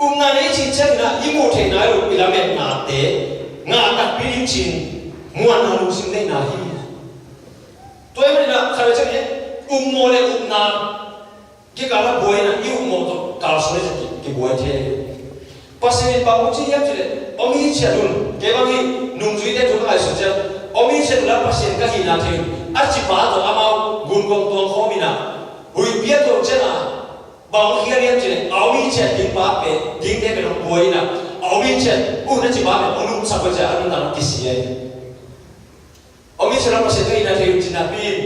Upna nei i cih ciangin ah i muh theih nai lo i lametnate ngah takpi ding ci-in muanna lungsim neihna hi. Tua ahih manin ah khat vei ciangin up mawh le upna kikal ah buai in ah i up mawh tawh kalsuan hi ci-a ki, kibuai thei. Pasian in bang hong ci hiam cih leh, om hi ciat un, kei bang hi nungzuite thu ka ngaihsut ciang, om hi ciat un la Pasian ka hihna thei un, a cipa tawh amau gunkuang tuang khawm in ah, huihpi a tuang ciang a, bang hong khial hiam cih leh, a om hi ciat ding pa pen, dingte pen hong buai in ah, a om hi ciat un a cipa pen hong nungsak uh ciang a nuntakna kisia hi. Om hi ciat un la Pasian ka hihna thei un ci napi in,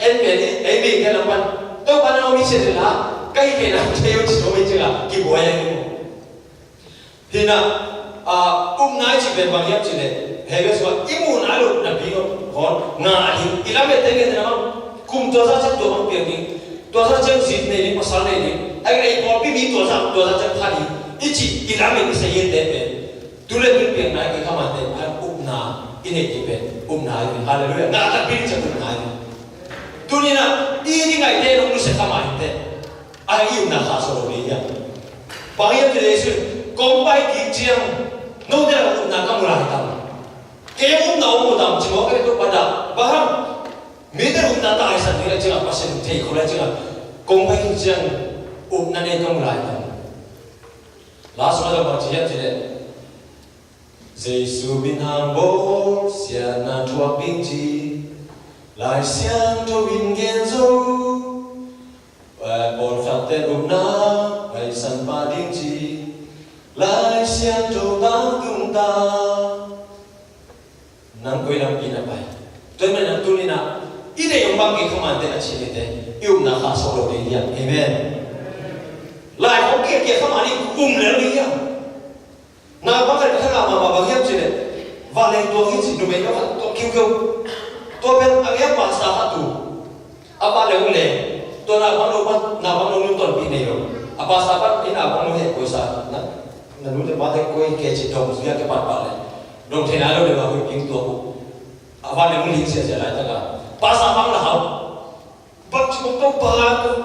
en pen i, ei mite lam pan, Topa nang om hi ciat un la, ka hih theihna thei un ci om hi ciang a, kibuai a hi maw. Hi in ah, ah, upna i cih pen bang hiam cih leh, hei bek sua, i muh nai lo napi khawng ngah ding, i lamette ngen ding a bang, kum tua zah ciang tua bang piang ding, tua zah ciang zi nei ding, pasal nei ding, ahih kei leh i pawlpi mi tua zah, tua zah ciang pha ding, i cih, i lamet i sa hiante pen. Tu le tu piang nai kei khamante, a upna i neih ding pen, upna i neih. Halleluiah. Ngah takpi ding ci-a upna i neih. Tuni in ah, i, i ngaihte nong nusia kha mah inteh. Ahi hang i upna khahsuah lo ding hi hang. Bang hiam cih leh Jesu in, kong pai kik ciang note lakah upna ka mu lai tam? Kei upna hong mu tam ci mawk e, Topa dah. Bang hang? Mite upna taisan ding lai ciangah, Pasian thei khol lai ciangah, kong pai kik ciang upna nei ka mu lai tam? La sungah zong bang ci hiam cih leh, Jesu min hang bawl siatna thuak ding ci, Lai Siangtho in gen zo. Eh, pawlkhatte upna paisan pah ding ci, Lai Siangtho tangtung ta. Nang koi lampi na pai? Tua ahih manin a tuni in ah, i deih hong bang kei khamante a cih mite, i upna khahsuah lo ding hi hang. Amen. Lai khong kiakia kha mah ni, um lel ni hiam? Na bang khat ka thangah mahmah bang hiam cih leh, vanleng tuang hi ci, numei no khat tuang kiukiu. Tua pen a ngiat pastor khat tu. A pa le hong le, tua na bang no, na bang no nun tonpih nei lo. A pastor pan i na bang no heh koi sa na, na nu te pa te koi ke ci dong zui a ke pat pat le. Dong thei nai lo le ba hui ping tua ku. A vanleng hong ling siasia laitak a, pastor bang la hau. Bang ci bang tong pa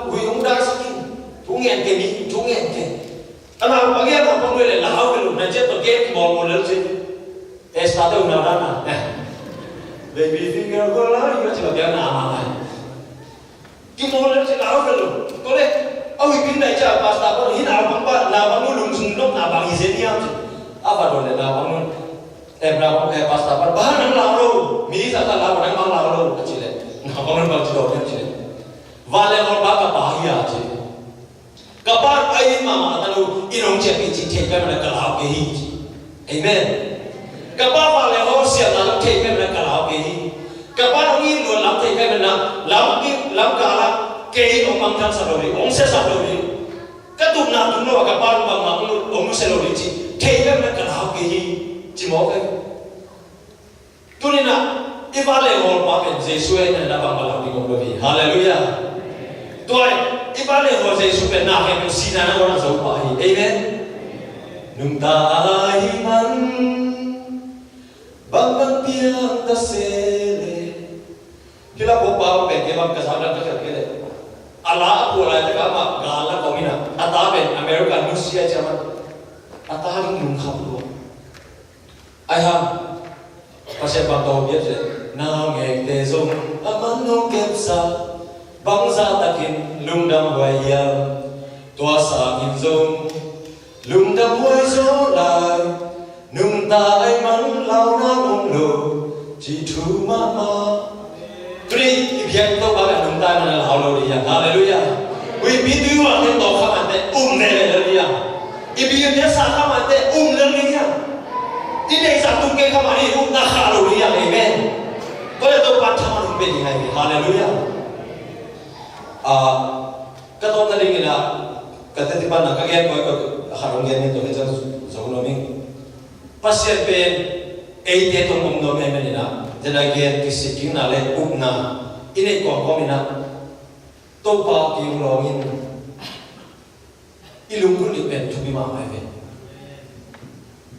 hui hong dai sakin. Thu ngen ke mi, thu ngen ke. A na bang ia na bang no le la hau ke lo, na jet to ke ki mol mol le ci. Esther te una dana. Baby finger ko la, yo ci ba biang na ama mai. Ki mol le ci lau ve lo. Ko le, a hui pin dai ca pastor ko hi na bang ba, na bang nu lung sung nok na bang hi zen hiam ci. A va do le na bang nu. Eh, na bang, eh, pastor ba, ba nang lau lo. Mi sa ta lau, nang bang lau lo, ka ci le. Na bang nu bang ci do hiam ci le. Va le ko ba ka pa hi a ci. Ka pa ai mama ta lo, i nong ciah pi ci thei ka mana ka lau ke hi ci. Amen. Ka pa pa le ho sia na lam thei ka mana ka lau ke hi. Ka pa nong in lo lam thei ka mana lam ki lam ka la ke hi ong mang thang sa lo ri, ong se sa lo ri. Ka tuk na tuk lo ka pa nong mang mang lo ong se lo ri ci. Thei ka mana ka lau ke hi. Ci mo ke. Tuni na i va le hol pa pen Jesu e na na bang balam ding om lo hi. Hallelujah. Tua i va le hol Jesu pen na he pen si na na hol na zo pa hi. Amen. Nungta ai man bang bang piang ta se le. Kila po pa pen ke bang ka sa na ka ke le. Ala a pu lai ta ka ma ga la ko mina. Ata pen America nusia chaman. Ata ding nung kham lo. Ai ham. Pasian bang tawh biak leh nau ngekte zong a man nong kepsa. Bangzah takin lungdam huai hiam? Tua sangin zong lungdam huai zaw lai. Nungta ai man lau nau om lo. Ci thu mahmah. Tuni i biak Topa ka nungta na na lau lo ding hiam? Halleluiah. Ui pi tui ua te tawh kha mante um ne le lo ding hiam? I pi te sa kha mante um le lo ding hiam? I deihsak tung kei kha mante um na kha lo ding hiam? Amen. Tua le Topa thaman um pe ding hi. Halleluiah. Ah, ka tawpna dingin ah ka teti pan ah ka gen koi ka khat hong gen ning tua hi ciang zo lo ning. Pasian pen eite tawh om nuam ahih manin ah, tua a gen kisik kikna le upna i neih kawmkawm in ah, Topa kiang lawngin i lunggulh ding pen thupi mahmah hi ve.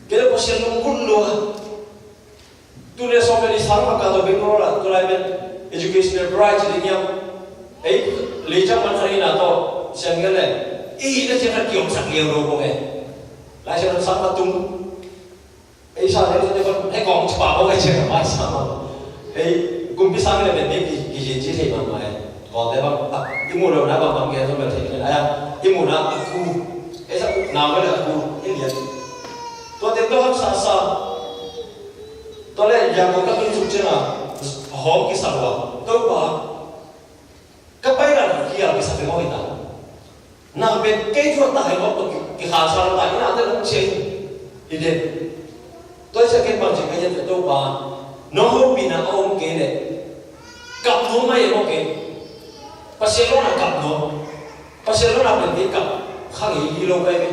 Kei le Pasian lunggulh lua. Tu le sawm le li sang mah ka tawh Bangalore ah, tu lai pen educational bright ci ding hiam. Ei, lei ciang man khat in ah tawh siang gen le, i na ciang khat kiomsak liau lo ko e. Lai siang sang mah tung. Ei sa le, ei kong ci pa ko e ciang mai sa mah. Ei, kumpi sang le pen ki, ki, ki, ci thei mah mah e. Kawlte bang, ah, i muh lo na bang bang gen zong bel thei kei. Ai, ah, i muh na a ku. Ei sa ku, nau bel a ku, i lian. Tua teng tawh haksa sa. Tua le, Yangon ka tun suk ciang a, hawm kisa lua. Topa, ka pai dan khial kisa pe mawk hi ta. Nang pen kei thu a ta hi mawk tawh ki, kikhansa lo ta, i nate hong cia in. I den. Tua i sa ken bang ci ka hian Topa. Nong hopihna a om kei leh. Kap nuam mah hi mawk kei. Pasian lawhna kap nuam. Pasian lawhna pen kei kap kha ngei hi lo ka hi ve.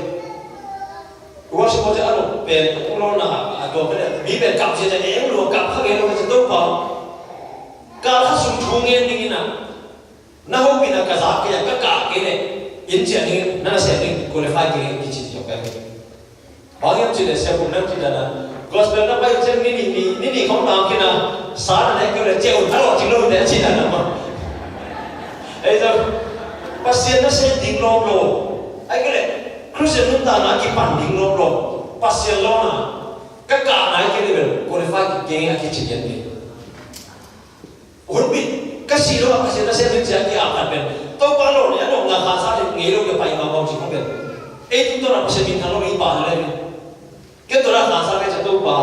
Worship hote a lo pen, a lo na, a tua pen, mi pen kap sia sia, em lo kap kha ngei lo ka sia Topa. Kal khat sung thu ngen ding in a, na hopihna ka za kei a, ka kah kei leh, inn ciang ding, na na sem ding, qualify kei kici sia ka hi. Bang hiam cih leh sia kum nang cih dan a, gospel na pai ciang ni nih, ni, ni nih khong tam khin a, sa na leh kei leh cia un, a lo cing lo te a cih dan a ma. Ei zong, Pasian na sem ding lawm lo. Ai kei leh, Khristian nuntakna kipan ding lawm lo. Pasian lawhna, ka kah nai kei leh bel, qualify kei a kici lian kei. Hun bit, ka si lo a Pasian na sem ding cia ki a khat pen. Topa lo nih a nopna khansa ding ngei lo kei pai ma bawng ci khong pen. Ei tung tawh na Pasian min thang lo i pa le. Kei tawh na khansa kei cia Topa.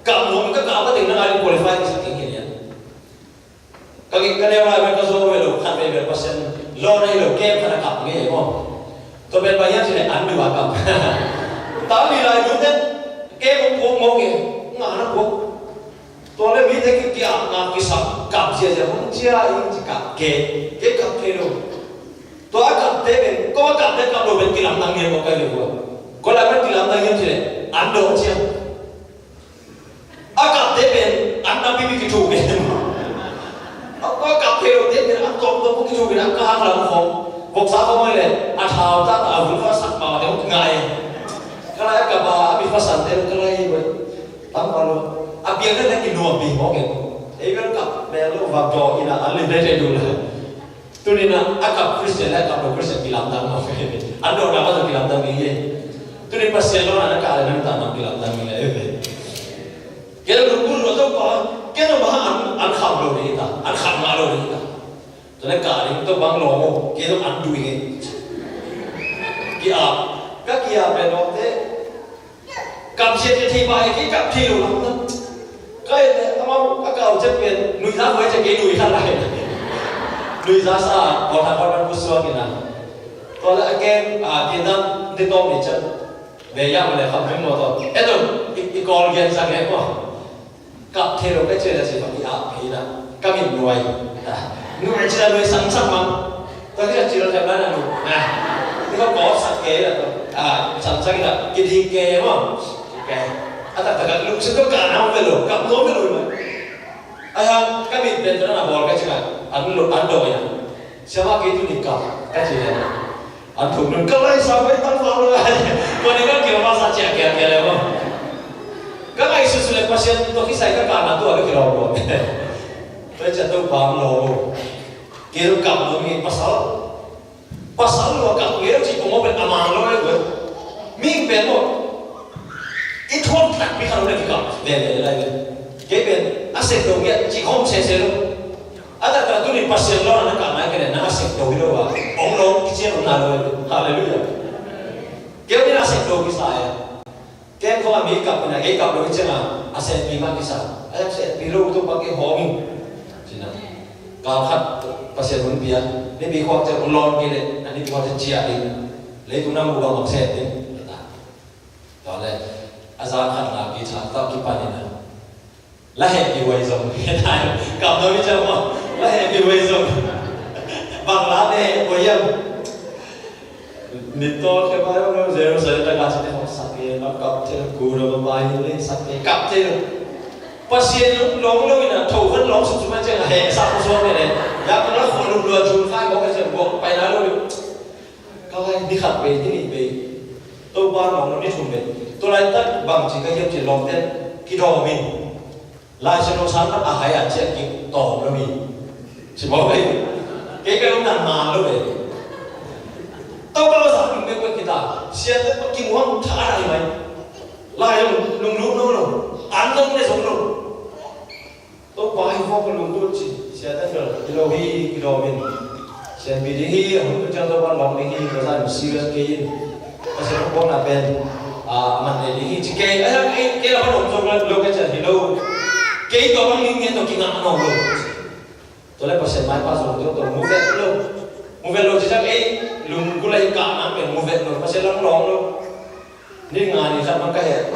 Kap nuam ka kah pa teng na ngai ding qualify kei sa kei kei lian. Ka neu lai pen ka zo ve lo, khat ve ve Pasian lawhna hi lo, kem khat a kap ngei maw. Tua pen bang hiam cih leh an du a kap. Tam ni lai du ten kem hong puak mawk e, ngah na puak. Tua le mite ki kiak ngah kisam kap ziazia hong cia in ci kap ke, ke kap thei lo. Tua a kapte pen A kapte kap lo pen kilamdang ngiat mawk ka hi ve kua. Kua lai pen kilamdang ngiat ci leh an dawh ciang. A kapte pen an tampipi kithuk ngiat. A kua kap thei lote pen an tawmtawm kithuk ngiat, a ka hang lam khawng. Voksa khawng mai leh a thau tak a vun kha sak pau te ngai. Ka lai a kap a, a mi fasante ka lai hi ve. Tang pa lo. A piang te na kinuam pi mawk ngiat. Ei bel kap bel lo va dawh ina an lim te te duh lai. Tuni-in a kap Khristian le a kap lo Khristian kilamdang mawk hi. An dawhna mah zong kilamdang ding hi. Tuni-in Pasian lo na na kah le nang tawh nang kilamdang ding hi. Kei lo lungkul lo Topa, kei lo mah an, an kham lo ding hi ta, an kham ngah lo ding hi ta. Tua leh kah ding Topa lo maw, kei lo an dui hi. Ki-ap, ka ki-ap le nawte. Kamsiat thei pah hi, kei kap thei lo lam na. Ka et leh amau a kau ciang pen nuihza huai ciang kei nui kha lai. Nuihza sa a, kawlkhat kawlkhat kut suak in a. Tua leh a kem, a, kin dan ni tawm ni ciang. Ve ya ma leh kham heng maw tawh. E tawh, i, i kawl gen sa nge maw. Kap thei lo ka ci leh ci bang i ap phei na. Ka mit nuai. Nuai ci leh nuai sang sang mang. Tua hi a cil khat na na nu. Na. Ni ko kawt sak kei la. A, sang sak la. Kiding kei maw. Kei. A tak tak lungsim tawh ka na om ve lo. Ka om ve lo. Ai hang ka mit pen tawh na bawl ka ci la. An lo an dawh ya. Siapa kei tu ni ka. Ka ci la. An thum nun ka lai sa pai tang fa lo. Tua ni ka kil ma sa cia kia kia le maw. Ka ngaihsut sut le Pasian tawh kisai ka ka na tua lo kil lo. Tua cia Topa lo. Kei lo kap lo mi pasal. Pasal lo kap kei lo ci kong pen a mang lo le. Mi pen lo. I thuak tak mi kha lo le kikap. Ve ve lai ve. Kei pen a sek lo kei ci khom se se lo. A taktak tuni Pasian lo na kap nai kei le na a sek lo hi lo a. Ong lo kician ong na lo. Hallelujah. Kei pen a sek lo kisa e. Kem khong a mi kap ina, kei kap lo i ciang a, a setpi mah kisa. A yak setpi lo tuk bang kei hawm in. Cina. Kal khat Pasian hun pia. Ni mi khuak ciang un lawn kei le, a ni khuak ciang cia ding. Leitung nam bu bang bang set ding. Tua le, a zan khat na ki tha, tau ki pan ina. La heh kihuai zong. Kam no i ciang maw. La heh kihuai zong. Bang la ne huai hiam. Ni tawh khe bai lo Jerusalem ta ka ci te hong sak ke, lam kap te lo, ku lo ba bai le sak ke, kap te lo. Pasian long lo ina, tho kan long suk suk ma ciang a heh sak ko suak ne le. Ya ka la khong lum lua jun khai bawk a ciang bawk pai na lo. Ka lai ni khat bei, ni nih bei. Topa long lo ni thum bei. Tua laitak bang ci ka hiam ci lawmte kidawm in. Lai Siangtho sang khat a hai a ciah ki tawm lo hi. Ci mawk hi. Kei ka lungtang man lo hi. Topa lo sang lungtang pek kita. Siate pa kimuang tha a hi mai. Lai lung lung lung lo lo. An zong ne zong lo. Topa hi fawk ka lungtut ci. Siate lo hi lo hi ki lawm in. Sianpi ding hi, a hun tu ciang Topa lawng ding hi, ka zan serious kei in. Pasian kong na pen, a, man nei ding hi, ci kei, a, kei, kei la pa lawng zong lo, lo kei cian hi lo. Kei tua bang ning ngen tua kingah nong lo. Tua le Pasian mai pa zong tua tua mu vet lo. Mu vet lo ci ciang ei, lung kul a hi kah nang pen mu vet lo, Pasian lang lawng lo. Ni nga ni khat man ka he,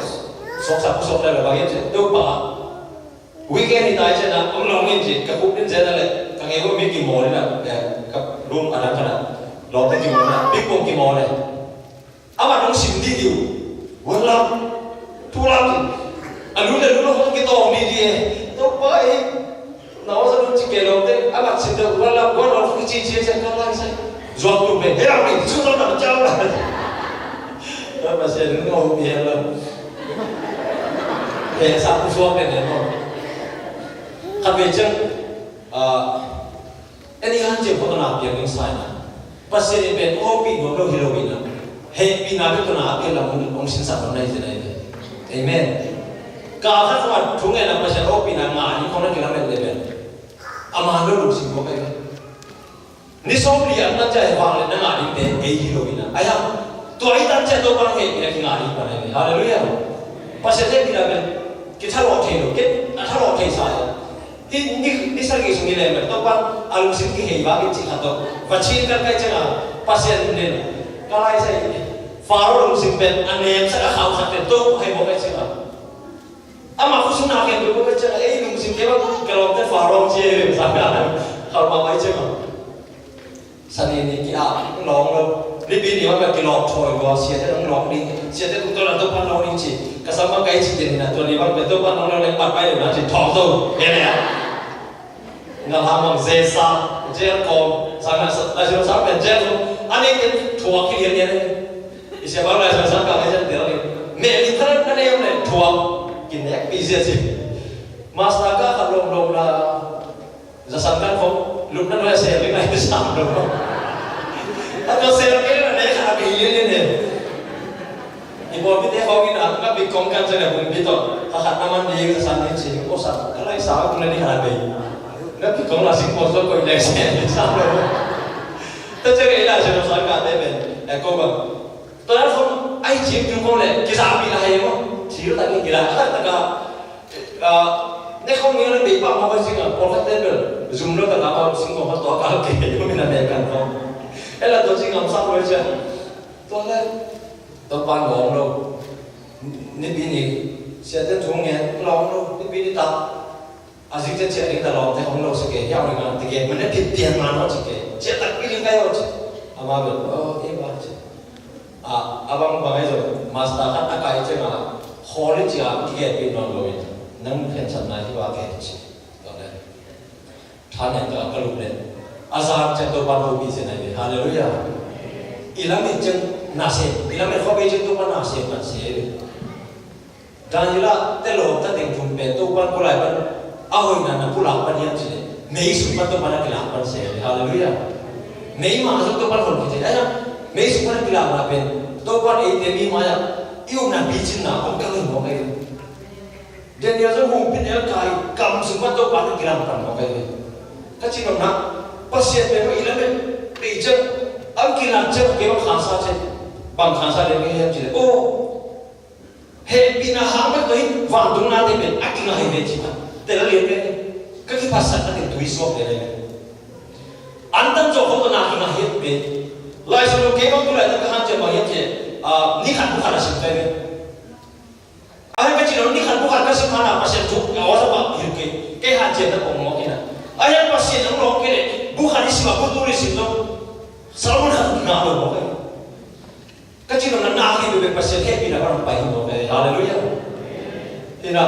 sok sak, sok le lo bang hi ci, Topa. Weekend hi tai ciang a, ong lawng in ci, ka khup din ciang a le, ka ngei ko mi kimawl in a, eh, ka room a dang khat a, lawmte kimawl in a, ping pong kimawl le. Amah nong sim dih dih uh, one lakh, two lakh, a lu le lu lo hong kitawng dih dih e. Topa e, na wa sa dong ci ke lawmte, amah sim dih one lakh, one lakh hong kici ci ciang ka lai sai. Zuak tum pe, he lang ni, su tawh tam ciang la. Amah sia dong ngau pi he lang. He sa ku suak ne ne mo. Khat vei ciang, ah, en i hanciam khawng tawh na piang ding sa hi na. Pasian in pen awpih nuam lo hi lo hi na. Hehpihna bek tawh na a piang lam hong, hong sinsak nuam na hi zen ahi ve. Amen. Kal khat khawng a thu ngen a Pasian awpihna ngah ding khawng na kilamen le pen a man lo lungsim khawng ahi ve. Ni sawmli a na ciah hi vang le na ngah dingte ei hi lo hi na. Ahi hang, tua i tan ciah Topa hong hehpihna kingah ding pan ahi ve. Halleluiah. Pasian hehpihna pen kithalawh thei lo, kei a thalawh thei sa hi. Hih ni, ni sagih sung hi leng bek Topa a lungsim kihei vak in cih khat tawh va cin kan kai ciangin Pasian in ka lai sa hi. Faro lungsim pen a nemsak a khauhsak pen Topa hei mawk kai ciangin amah khua sung na khempeuh mawk kai ciangin ei lungsim kei bang ka lawmte Faro ci ei leng sa ka khauh mahmah ciangin. Sani ni ki-ap lawng lo. Nipi ni bang ka kilawm thawi lua, siate hong lawm ding, siate tung tawh na Topa'n lawm ding ci. Ka sam bang ka i ci den hi na, tua ni bang ka Topa'n hong lawm ding, pat pai deuh na ci, thawng to, he le a. Nga lam bang zesa, jail kawm, sang na, na zero sang pen jail kawm, a nei ken thuak hi lian lian. I sia bang lai sang sang ka ngai jan tel ni. Meh li thar na nei om le thuak, kinek pi zia ci. Master ka khat lawm lawm la. Zasan kan khong lupna nuai a sel ding a i sam lo. A tua sel kei na ne kha a bei lian lian ne. I bawlpite khong in a, na pi kong kan sa na bung pi tawh, kha khat na man ding zasan ding ci, ko sa ka lai sa ko na ni kha a bei. Na pi kong la sing ko so ko i lai sel ding sam lo. Ta ce kei la sel lo san ka te ben e ko bang. Tua dan khong ai cim tung khong le kizapi la hei maw. Thil tak in kila tak tak a, ah, ne khong ngial le bei pah maw ka zing a, pawlkhatte bel zum lo tak a maw, sing khong kha tua kal kei maw, mina ne kan khong. Ela tua zing a sam lo cia. Tua le Topa lawng lo. Nipi ni siate thu ngen lawng lo. Nipi ni ta. A zik ciat ciat ding ta lawmte hong lo sak e, hiau ding a, ti ke, man ne phit pian man aw ci ke, ciat takpi ding kai aw ci. Ama bel, oh, e ba ci. A, a bang bang ai zo, master khat a kai ciang a, hall in ci a, ti ke pi nawn lo in, nang khensatna hi ba ke ci. Tua le, tha nen ka ka lup le, a zak ciang Topa'n hopih zen ai ve, halleluiah. I lamet ciang na sem, i lamet khawp ei ciang Topa na sem, na sem ai ve. Daniel a te lawmta teng thum pen Topa'n kua lai pan a hoihna na pulak pan hiam cileh, mei sung pan Topa'n a kilak pan se. Halleluiah. Mei ma zong Topa'n hon khit hi. Aia, mei sung pan a kilakna pen Topa'n eite mi mai-ah i upna picinna hong kang hi mawk ahi. Daniel zong humpin elkai kam sung pan Topa'n a kilak pan mawk ahi. Ka ci nopna, Pasian pen i lamet pei ciang, ang kilak ciang kei bang khansa ciang, bang khansa lian kei hiam cileh, oh, hehpihna hang bek tawh hi, vantung nate pen a kingah hi ve ci mah. Tel a lian pen ka kiphatsakna teng tui suak ve le. Antan zawh khawng tawh na kingah hi ve. Lai Siangtho kei bang tu laitak ka hanciam bang hiam ci, ah, ni khat bu khat a sim kai ve. A hian ka cih lo, ni khat bu khat ka sim hana Pasian thu a awsa mah hi kei. Kei hanciamna kong mawk hi na. A hian Pasian hong lawng kei leh bu khat i sim a bu tul i sim lo. Sermon khat ngah lo mawk hi. Ka cih nopna, na khempeuh pen Pasian hehpihna pan hong pai hi mawk e. Halleluiah. Hi na,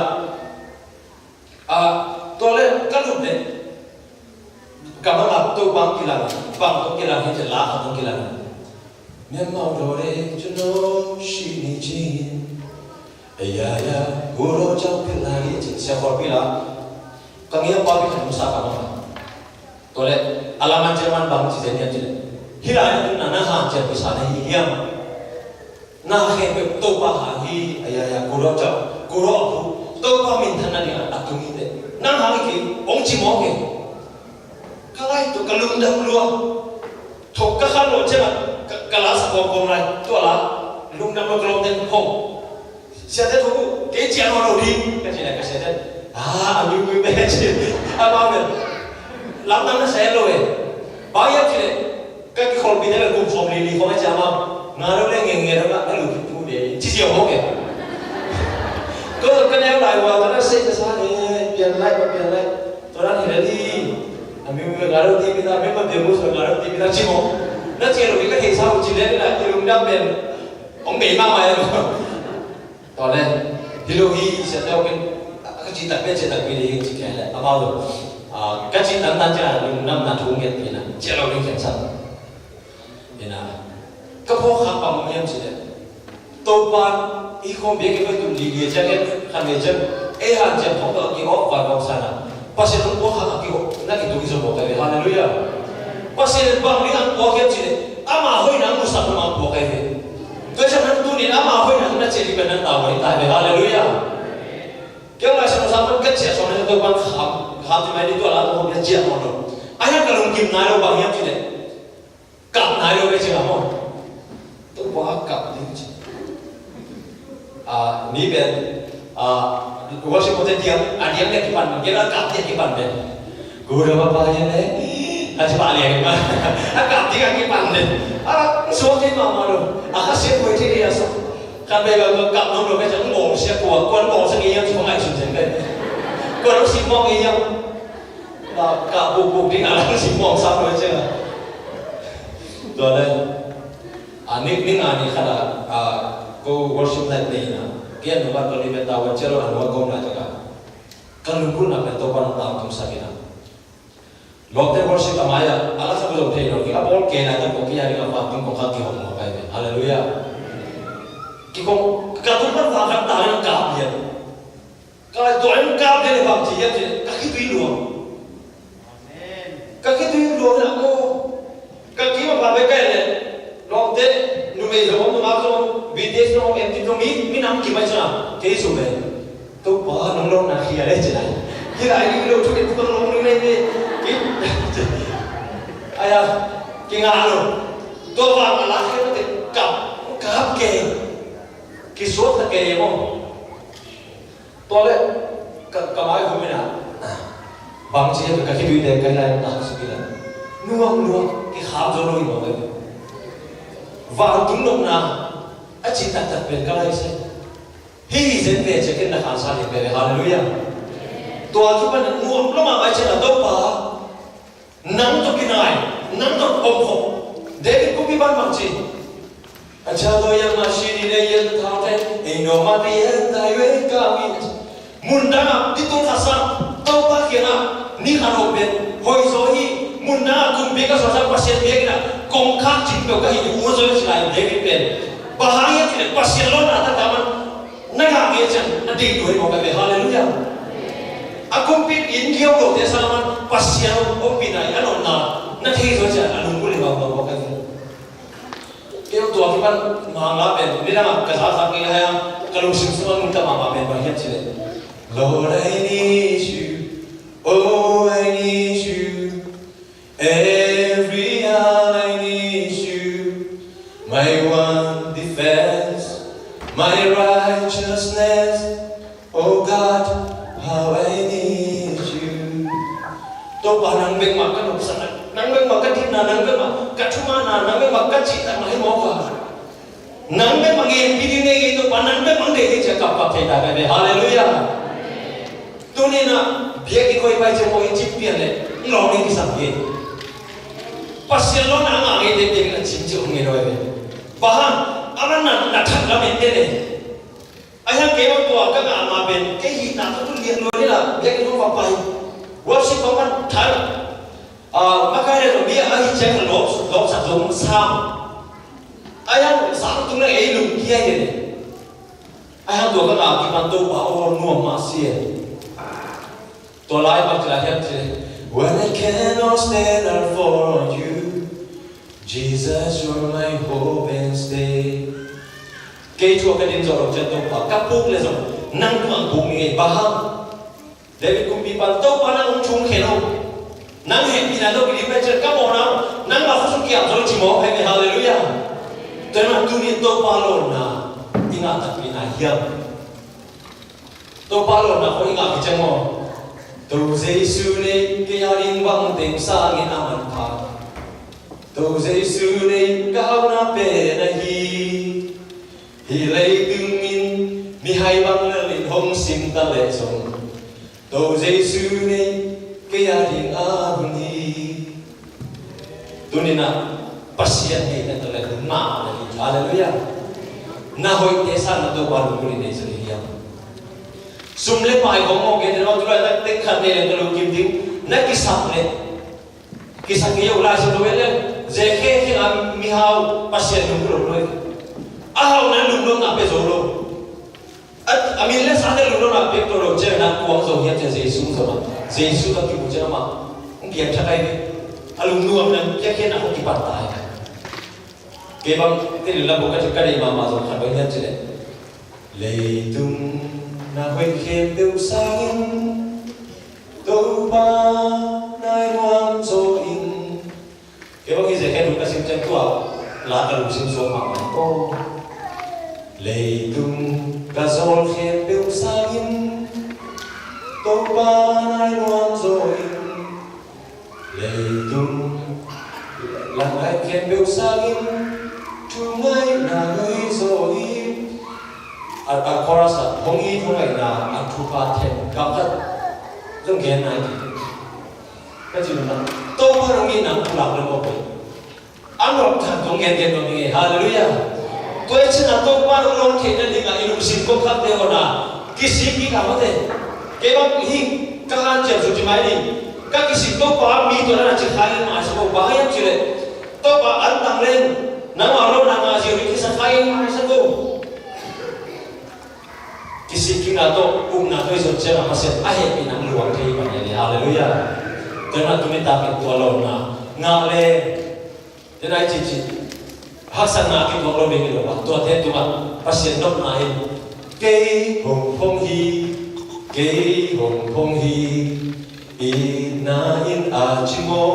ah, tua leh ka lup leh ka bang a Topa hong kilang, bang hong kilang hi, la khat hong kilang. Mianmau dawh dei cun aw si ni cin. Ei ya ya, guro cau philh lai hi cin, siakhawlpi la. Ka ngiampa pi khat hong sa ka bang a. Tua leh a laman ciaman bang ci zen hiam cih leh, hih lai-ah tun na na hanciam pisa na hi hiam? Na khempeuh Topa hang hi, a ya ya, kuro cau, kuro a phu, Topa minthanna dingah a tung hi teh. Nang hang hi kei, hong ci mawk e. Ka lai tu ka lungdam lua. Thok ka khan lo ciangah ka, ka la sa kawmkawm lai. Tua la lungdam lo ka lawmte hong. Siate thuk uh, kei ciah nawn lo ding ka cih leh ka siate, ah, a miumiu ve ci. Amau bel lamdang na sa lo e. Bang hiam cih leh ka kikholhpihte bel kum sawm li li khawng a ciah amau nga lo le ngenge lo lah ka lu kip thu de ci ziau mawk e. Ka, ka neu lai ua ka na sei ka sa e, pian lai, pian lai. Tua dan hi le ding. A miumiu nga lo ti pi ta, miumiu pian mu sawm nga lo ti pi ta ci mawk. Na ciah lo ding ka theihsa uh ci le ding lah i lungdam pen hong bei mahmah e. Tua leh hi lo hi, siate aw ken ka cih takpi, cih takpi ding hi ci kei leh amau lo. Ah, ka cih tantan ciang lungdamna thu ngetpihna ciah lo ding khensat. Hi na, ka phawk khak bang hiam cih leh, Topa i khawm biak i vai tun lili ciang ken khan ve ciang ei hanciam khawng tawh a ki-awk vai khawng sana. Pasian hong puak hang a kiho, na kitung hi zaw mawk ahi ve. Halleluiah. Pasian in bang ding hong puak hiam cih leh, ama hoihna hong musak lo hong puak ahi ve. Tua ciang nang tuni-in ama hoihna hong na ciah ding pen nang tavuan hi ta hi ve. Halleluiah. Kei hong Lai Siangtho sang pan ka ciah suang na Topa'n kham, kham ci mai ni tua la tua hong na ciah mawk lo. A hiang ka lungkim nai lo bang hiam cih leh, kap nai lo ka ci la maw? Topa a kap ding ci. Ah, mi pen, ah, worship hote diam, a diam dia kipan, dia la kap dia kipan pen. Kuda pa pa dia ne, a ci pa liang ma. A kap dia kipan pen. A suak thei mahmah lo. A kha sia kuai thei dia so. Kan bai ba kap nong lo ka ci, ngol sia kua, kuan ngol sa ngi yam ci pa ngai sun zen pen. Kuan lo si mong ngi yam. Ka, ka buk buk ding a lang si mong sam lo ci la. Tua le. A ni, ni nga ni khat a, a, ko worship night nei ina. Kei a nunga Tony Benta wan cialo a nunga gomna taka. Ka lungkulna pen Topa nang tang tung sakina. Lawmte worship a mai a, a la sa ko zong thei lo, ki a bawl ke na ta ko ki a ni ka pa tung ko kha ki hong mo kai ve. Hallelujah. Ki kong, ka tung man fa kan ta na ka bian. Ka lai tuah in kap den bang ci hiam ci leh ka khitui luang. Ka khitui luang in a maw. Ka kim a pha bek ka en leh lawmte numei zong om, nungak zong om, B T S zong om, M T zong om, mi, minam kim a ci na kei sum e. Topa nong lawmna khia le ci na. Hi lai ding lo thu in tuk a lawm ning nei ni. Aya, kingah lo. Tua vang a lak khia mah teh kap, kap kei. Kisuak ta kei e maw. Tua leh ka, ka mai hum in a, bang ci hiam ka khitui te ka lai na suk in a, nuam nuam kikham zo lo hi mawk e. Vantung nopna a cih taktak pen ka lai se. Hih hi zen ve ciangin na khansa ding ve. Hallelujah. Tua thu pan nuam lo mahmah ciang a Topa nang tawh kinai, nang tawh om khop. David kumpi bangbang ci. A ca dawi a ma shi ni ne yan thau te, ei no ma te yan tai we ka wi. Mun dang a, ti tung kha sa, Topa kiang a, ni khat hong pen, hoi zaw hi, mun dang a kumpi ka sa sa Pasian biakinn a, kong khak cing peuh ka hi, u zaw hi ci lai David pen. Bang hang hiam cih leh Pasian lawmna taktak man, na ngah ngei ciang a deih lua hi mawk a ve. Hallelujah. A kumpi inn kiau lote sang man Pasian ompihna i a nopna na thei zaw ciang a lungkul hi mawk mawk a ve. Kei tua kipan manga pen nidang a ka zakzak ngei hai a ka lungsim sungah nungta mahmah pen bang hiam cih leh, Lord, I need you. Oh, I need you. Every hour I need you, my one defense, my righteousness. Oh God, how I need you. Topa nang bek mah ka nopsakna, nang bek mah ka dikna, nang bek mah ka thumanna, nang bek mah ka cihtakna hi mawk a. Nang bek mah ngenpi ding nei ngei Topa, nang bek mah deih hi ci a kapkap thei ta ka ve. Hallelujah. Tuni in a biakinn khoi pai ciang maw i cip pian leh lawng in kisam hi. Pasian lawmna a ngah ngei te biakinn a cim ci om ngei lo ve. Bang hang a man na, na thak lam in te le. A hiang kei bang tua ka ngah ma pen kei hih na ka tun lian lo ni la biakinn khong va pai. Worship bang man thai. A, makai le lo mi a hi ciang ka lawp, lawpsak zong sam. A hiang sam tung le ei lung kia hi le. A hiang tua ka ngah kipan Topa aw nuam mah si e. Tua lai bang ci lai hiam cih leh, When I cannot stand or fall on you, Jesus, you're my hope and stay. Kei thu a ka din zawh lo ciang Topa ka puk le zong nang tungah puk ni ngei bang hang. David kumpi pan Topa nang hong thum khen o. Nang hehpihna tawh kidim pen ciang ka mawhna nang mah khua sung kiam zo ci mawk hi ve. Hallelujah. Tua hi mah tuni Topa lawmna i ngah takpi na hiam? Topa lawmna khawng i ngah hi ciang maw? To Jesu nei kei a ding bang teng sangin a manpha. To Jesu nei ka hauna pen ahi. Hih leitung in mihai bang lel in hong sim ta leh zong, To Jesu nei kei a ding a hun hi. Tuni in a Pasian nei na ta leh hun mahmah na hi. Halleluiah. Na hoihte sang na Topa lungkul in nei zo hi hiam? Sum le pai khong mawk kei te na, tulai tak teng khat nei leng ka lungkim ding na kisap leh Kisak kei uh, Lai Siangtho en leng, Zekhia kiangah mihau Pasian lungdam lo hi. A hauhna in lungdamna pia zo lo. A, a min le sa te lungdamna pia zo lo ciangin a kuang zo hiam cih leh Jesu zo mah. Jesu ka kimu ciang amah hong piangthak ahi ve. A lungnuamna piakkhiatna hong kipan ta hi. Kei bang Tedim lam bawk ka cih ka deih mahmah zong khat bang hiam cih leh, leitung na hoih khempeuh sangin Topa nai nuam zaw in. Kei bang hi Zekhia thu ka sim ciang tua la ka lungsim suak mahmah hi. Aw, leitung ka zawl khempeuh sangin Topa nai nuam zaw in. Leitung langgam khempeuh sangin thu ngaihna hoih zaw hi. A, a chorus ah hong it hong ngaihna a thupha them gam khat zong gen nai kei. Ka cih nopna, Topa hong itna pulak le mawk hi. A ngawk thang kong gengen nuam hi. Halleluiah. Tua ahih ciangin Topa nong lawn theihna dingin i lungsim kong khakte hona kisik kik a, mate. Kei bang hi, ka hanciam suk ci mai ni. Ka kisik, Topa, mi tua na ci kha in maisak o, bang hiam cih leh Topa, an tang leng nangmah lawnna ngah zia ding kisa kha in maisak o. Kisik kikna tawh, ukna tawh i zon ciangin Pasian a hehpihna luang thei hi mah hi. Halleluiah. Tua ahih manin tuni takin tua lawnna ngah leng, tua nai cici haksatna kituak lo ding hi lo a, tuate tungah Pasian nopna in, kei hong phong hi, kei hong phong hi, itna in a ci maw,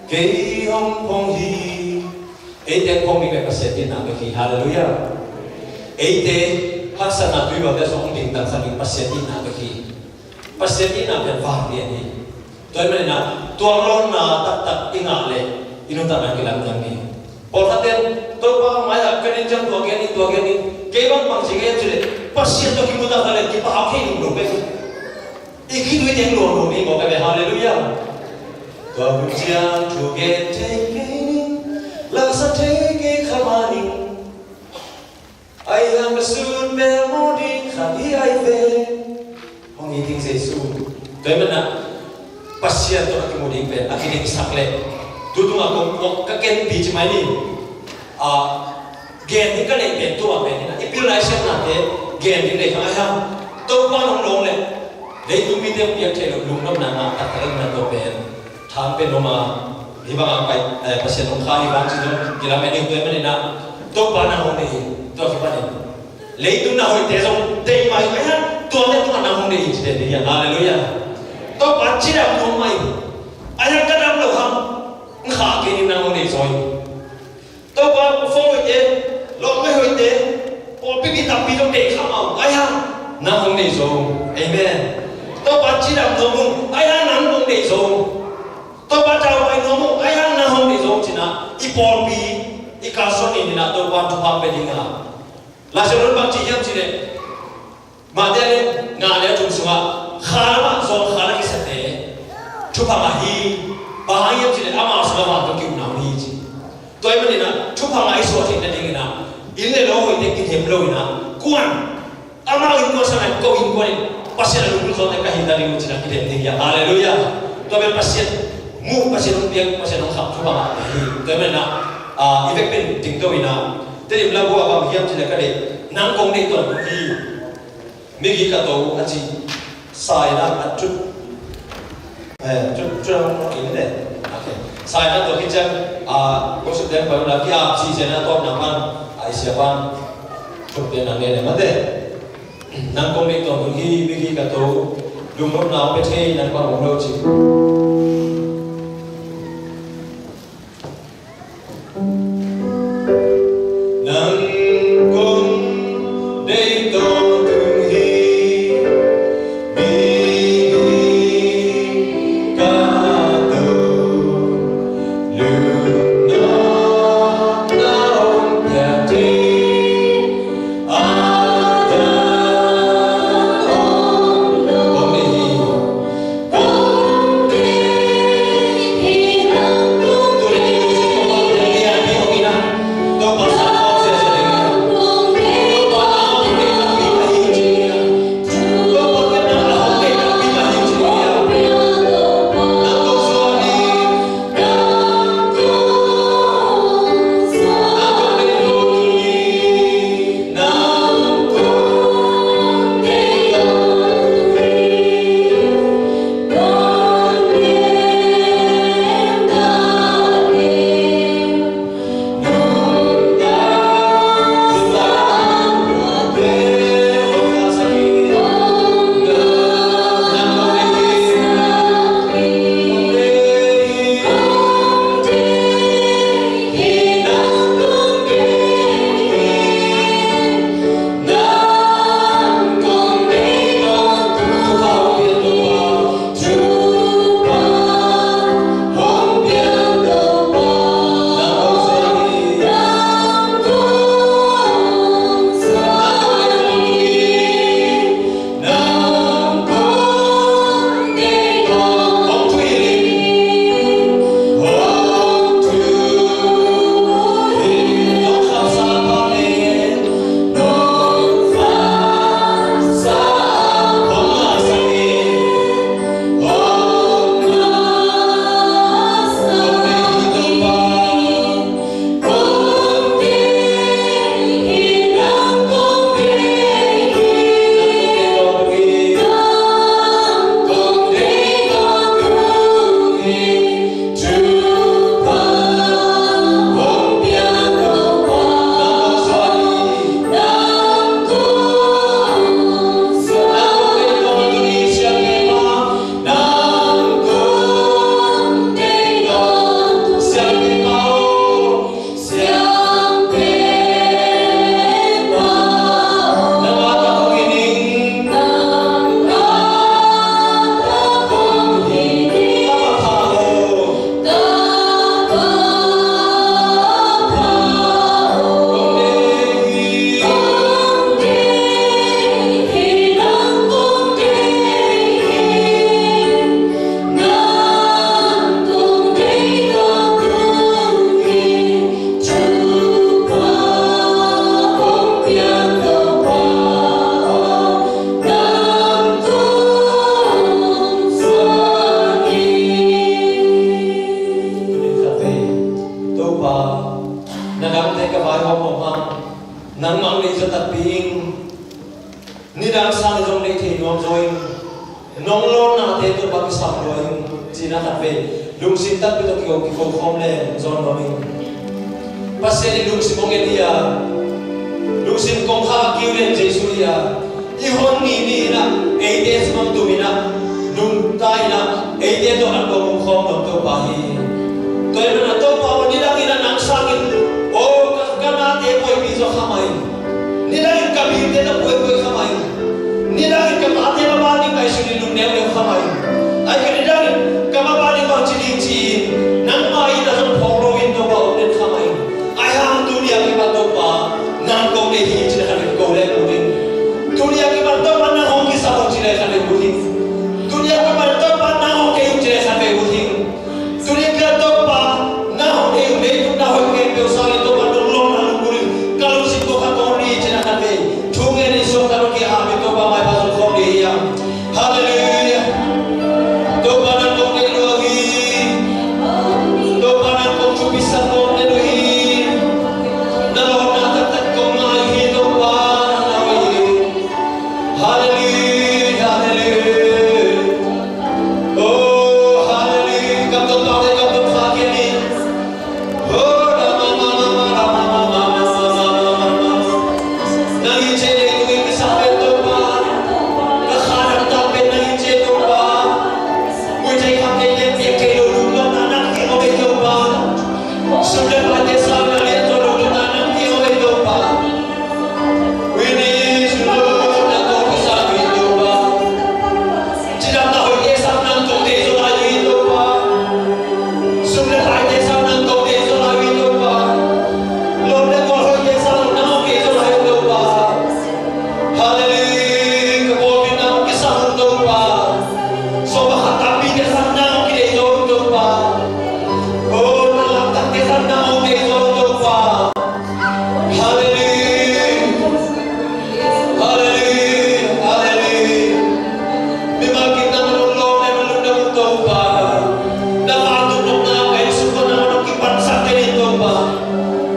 kei hong phong hi. Eite hong phong ding pen Pasian itna bek hi. Halleluiah. Eite haksatna tuibalte sung hong dingtangsak ding Pasian itna bek hi. Pasian itna pen vanglian hi. Tua ahih manin ah, tua lawnna taktak i ngah leh i nuntakna kilamdang hi. Pawlkhatte in, Topa mai-ah ka nin ciang tua gen in, tua gen in, kei bang bang ci gen ci leh, Pasian tawh kimuh taktak leh kipau thei lungdong bek hi. I khitui teng luang lo ding maw ka ve. Halleluiah. Tua hun ciang thu gen thei kei ning, laksak thei kei kha mah ning. Ahi hang ka sun bel mu ding khat hi ai ve. Hong hi ding Jesu. Tua ahih manin ah Pasian tawh a kimu ding pen a kideksak leh, tu tungah kong puak ka kenpi ci mai ni. A, gen ding ka neih pen tu a pen hi na, i pil lai siatnate gen ding neih kha ai hang. Topa nong lawn leh leitung mite hong piak theih loh lungnopna ngah taktak in na, tua pen thang pen om a, hih bangah pai, eh, Pasian hong kha hi vang ci-in hong kilamen ding. Tua ahih manin ah Topa nang hong deih in, tua kipanin leitung na hoihte zong deih mah hi, ai hang tuate tungah nang hong deih in ci den ding hi. Halleluiah. Topa cidam nuam mah hi, ai hang ka dam loh hang, hong khah kei ning, nang hong deih zaw hi. Topa, phone hoihte, lawmngaih hoihte, pawlpi mi tampi zong deih kha mah ung, ai hang nang hong deih zaw ung. Amen. Topa cidam nuam ung, ai hang nang hong deih zaw ung. Topa tawh pai nuam ung, ai hang nang hong deih zaw ung ci-in ah, i pawlpi, i kalsuan in ah Topa thupha pia ding a. Lai Siangtho bang ci hiam cih leh, Matthai a lian nga, a neu thum sungah, kha lamah zawn kha a kisate thupha ngah hi. Bang hang hiam cih leh amau sungah vantung ki-ukna om hi ci. Tua ahih manin ah thupha ngah i suah theihna dingin ah, inn le lo hoihte kidem lo-in ah, kuan, amau innkuan sang in, ko innkuan in Pasian a lunggulh zawte ka hi ta ding uh ci-in ah kidem ding hi. Halleluiah. Tua pen Pasian mu, Pasian hong piak, Pasian hong kham thupha ngahte hi. Tua ahih manin ah, ah, i vekpi-in dingto-in ah, Tedim labu ah bang hiam cih leh ka deih, nang kong deih tuan hi. Migi ka to a ci. Saina a cut. Eh, cut, cut a cut in le. Okay. Saina to khit ciang, ah, ko sut deng pa la ki ap si sena to na pan, ai sia pan. Cut deng na ne ne mate. Nang kong deih tuan hi, migi ka to. Lungnopna hong pia thei nang bang om lo ci. Nang kong deih tawntung hi, migi ka to, lungnopna hong pia thei, a dang om lo. Kong deih hi. Nate Topa kisam lua ing cihna khat vei lungsim takpi tawh kiko, kiko khawm le zawn nuam ing. Pasian in lungsim hong en hi a, lungsim kongkhak a kiu len Jesu hi a, i hon ni ni in ah eite sungah tum in ah, nungta in ah eite tawh nan kong hong khawm nuam Topa hi. Tua ahih manin ah Topa aw, nidang in ah nang sangin aw ka, ka nate buaipih zaw kha mah ing. Nidangin ka bimte na buaibui kha mah ing. Nidangin ka tate maban ding ngaihsun in lung neuneu kha mah ing. Ahih kei leh nidangin ka maban ding bangci ding ci-in nangmah in a zong phawk lo in Topa om den kha mah ing. Ahih hang tuni a kipan Topa nang kong deih hi ci leh khat vei ko leh ut ing. Tuni a kipan Topa nang hong kisam uh ci leh khat vei ut ing. Tuni a kipan Topa nang hong deih uh ci leh khat vei ut ing. Tuni a kipan Topa na hong deih uh leitung na hoih khempeuh sangin Topa nong lawhna lungkul in ka lungsim kongkhak kong ni cihna khat vei thu ngen in suakta nong kiham in Topa maipha zong khawm ding hi hang. Halleluiah. Topa nang kong deih lua hi. Topa nang kong thupisak kong deih lua hi. Na lawhna taktak kong ngai hi Topa, na lawh hi. Halleluiah, halleluiah. Oh, halleluiah. Kam tawh pau le kam tawh kha khia ni. Oh, la ma ma ma ma, la ma ma ma ma. Nang hi ci-in leitung i kisam pen Topa, ka kha dangtak pen nang hi ci-in Topa. Muithei kham thei lian piak thei lo lungdamna nang kiang aw ei Topa. Sum le paite sang na lian zaw lo lungdamna nang kiang aw ei Topa. Halleluiah, ka pawlpi nang kisam Topa. Sawm a khat tampi kisam nang kidei zo Topa. Oh, na lamdang kisam nang kidei zo Topa. Halleluiah. Halleluiah. Halleluiah. Mimal kim nang lungdam, nang lungdam Topa. Na vantung nopna ka inn sung nang nong kipansak kei in Topa.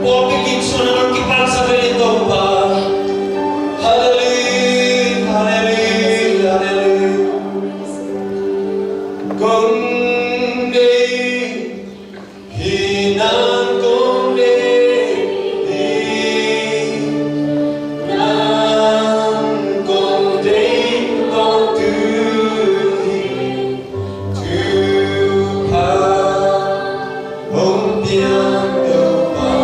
Pawlpi kim sung nang nong kipansak kei in Topa. Halleluiah. Halleluiah. Halleluiah. Kong deih hi nang kong deih hi, nang kong deih tawh tu hi, thupha hong piak Topa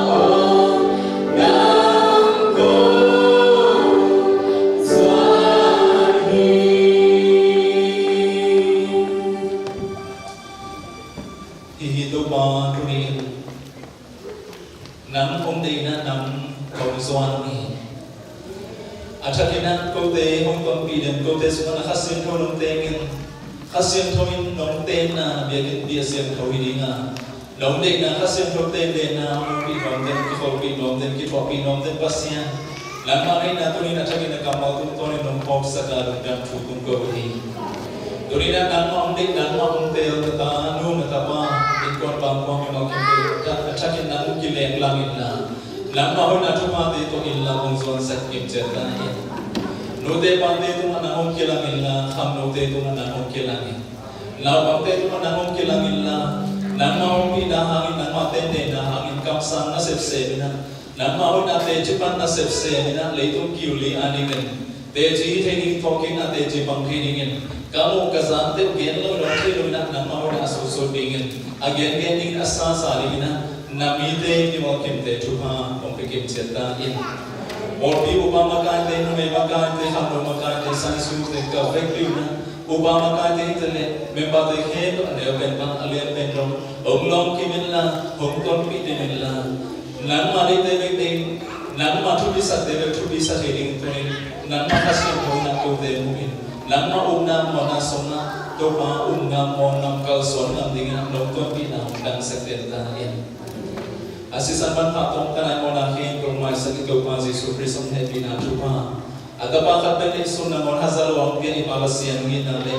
aw, nang kong zuan hi. Hi hi Topa, tuni-in nang hong deihna nang hong zuan hi. A thakin ah kote hong tonpih den, kote sungah na Kha Siangtho nong teng in, Kha Siangtho in nong tenna biakinn pi a siangtho hi ding a, nong deihna Kha Siangtho tentenna hong ompih nuam den, kikholhpih nuam den, kithuahpih nuam den Pasian, nangmah deihna tuni-in a thakin a kammal tungtawnin nong phawksak a, lungdam thu kong ko hi. Tuni-in ah nangmah hong deih, nangmah hong teel na tanu, na tapa, innkuan pangkuang, mimal kimte a thakin nang hong kileng lang inla, nangmah hoihna thuphate tawh inn lam hong zuansak kim ciat ta in. Nute pate tungah nang hong kilang inla, khangnote tungah nang hong kilang in. Naupangte tungah nang hong kilang inla, nangmah hong pihna hangin, nangmah tentenna hangin kamsang nasep sem in ah, nangmah hoihna teci pan nasep sem in ah, leitung kiu li a dingin teci hi thei ding, thawhkikna teci pang thei dingin, ka muh ka zangte uh gen lo in, hong thei lo in ah, nangmah hoihna a sutsut dingin, a gengen dingin, a sasa dingin ah, na mite mimal kimte thupha hong pia kim ciat ta in. Pawlpi upa makaite, numei makaite, khangno makaite, sansuite, ka vekpi un ah upa makaite hi ta leh, member-te khempeuh a neu pen bang, a lian pen dong, hong lawng kim inla, hong tonpih dim inla, nangmah deihte bek deih in, nangmah thupisakte bek thupisak thei ding tawnin, nangmah Kha Siangtho in ah kote mu in, Nangmah ukna muanna sungah Topa ukna muanna kalsuan ngam dingin a nong tonpihna hong dangsak den ta in. A sisan manpha tawh ka nai mawhna khempeuh maisak i Topa Jesu Khrist hong hehpihna thupha, a Tapa khat pen i sun nangawn hazat lo hong pia i Pa Pasian ngeina le,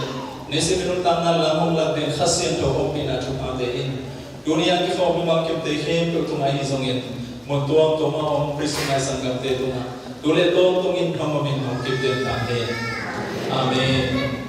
nisim i nuntakna lam hong lak den Kha Siangtho hong pihna thuphate in tuni a kikhawm mi bangkimte khempeuh tungah ahi zongin mun tuamtuam a om Khrist Misiangtho sanggamte tungah tu le tawntungin hong om in hong kip den ta hen. Amen.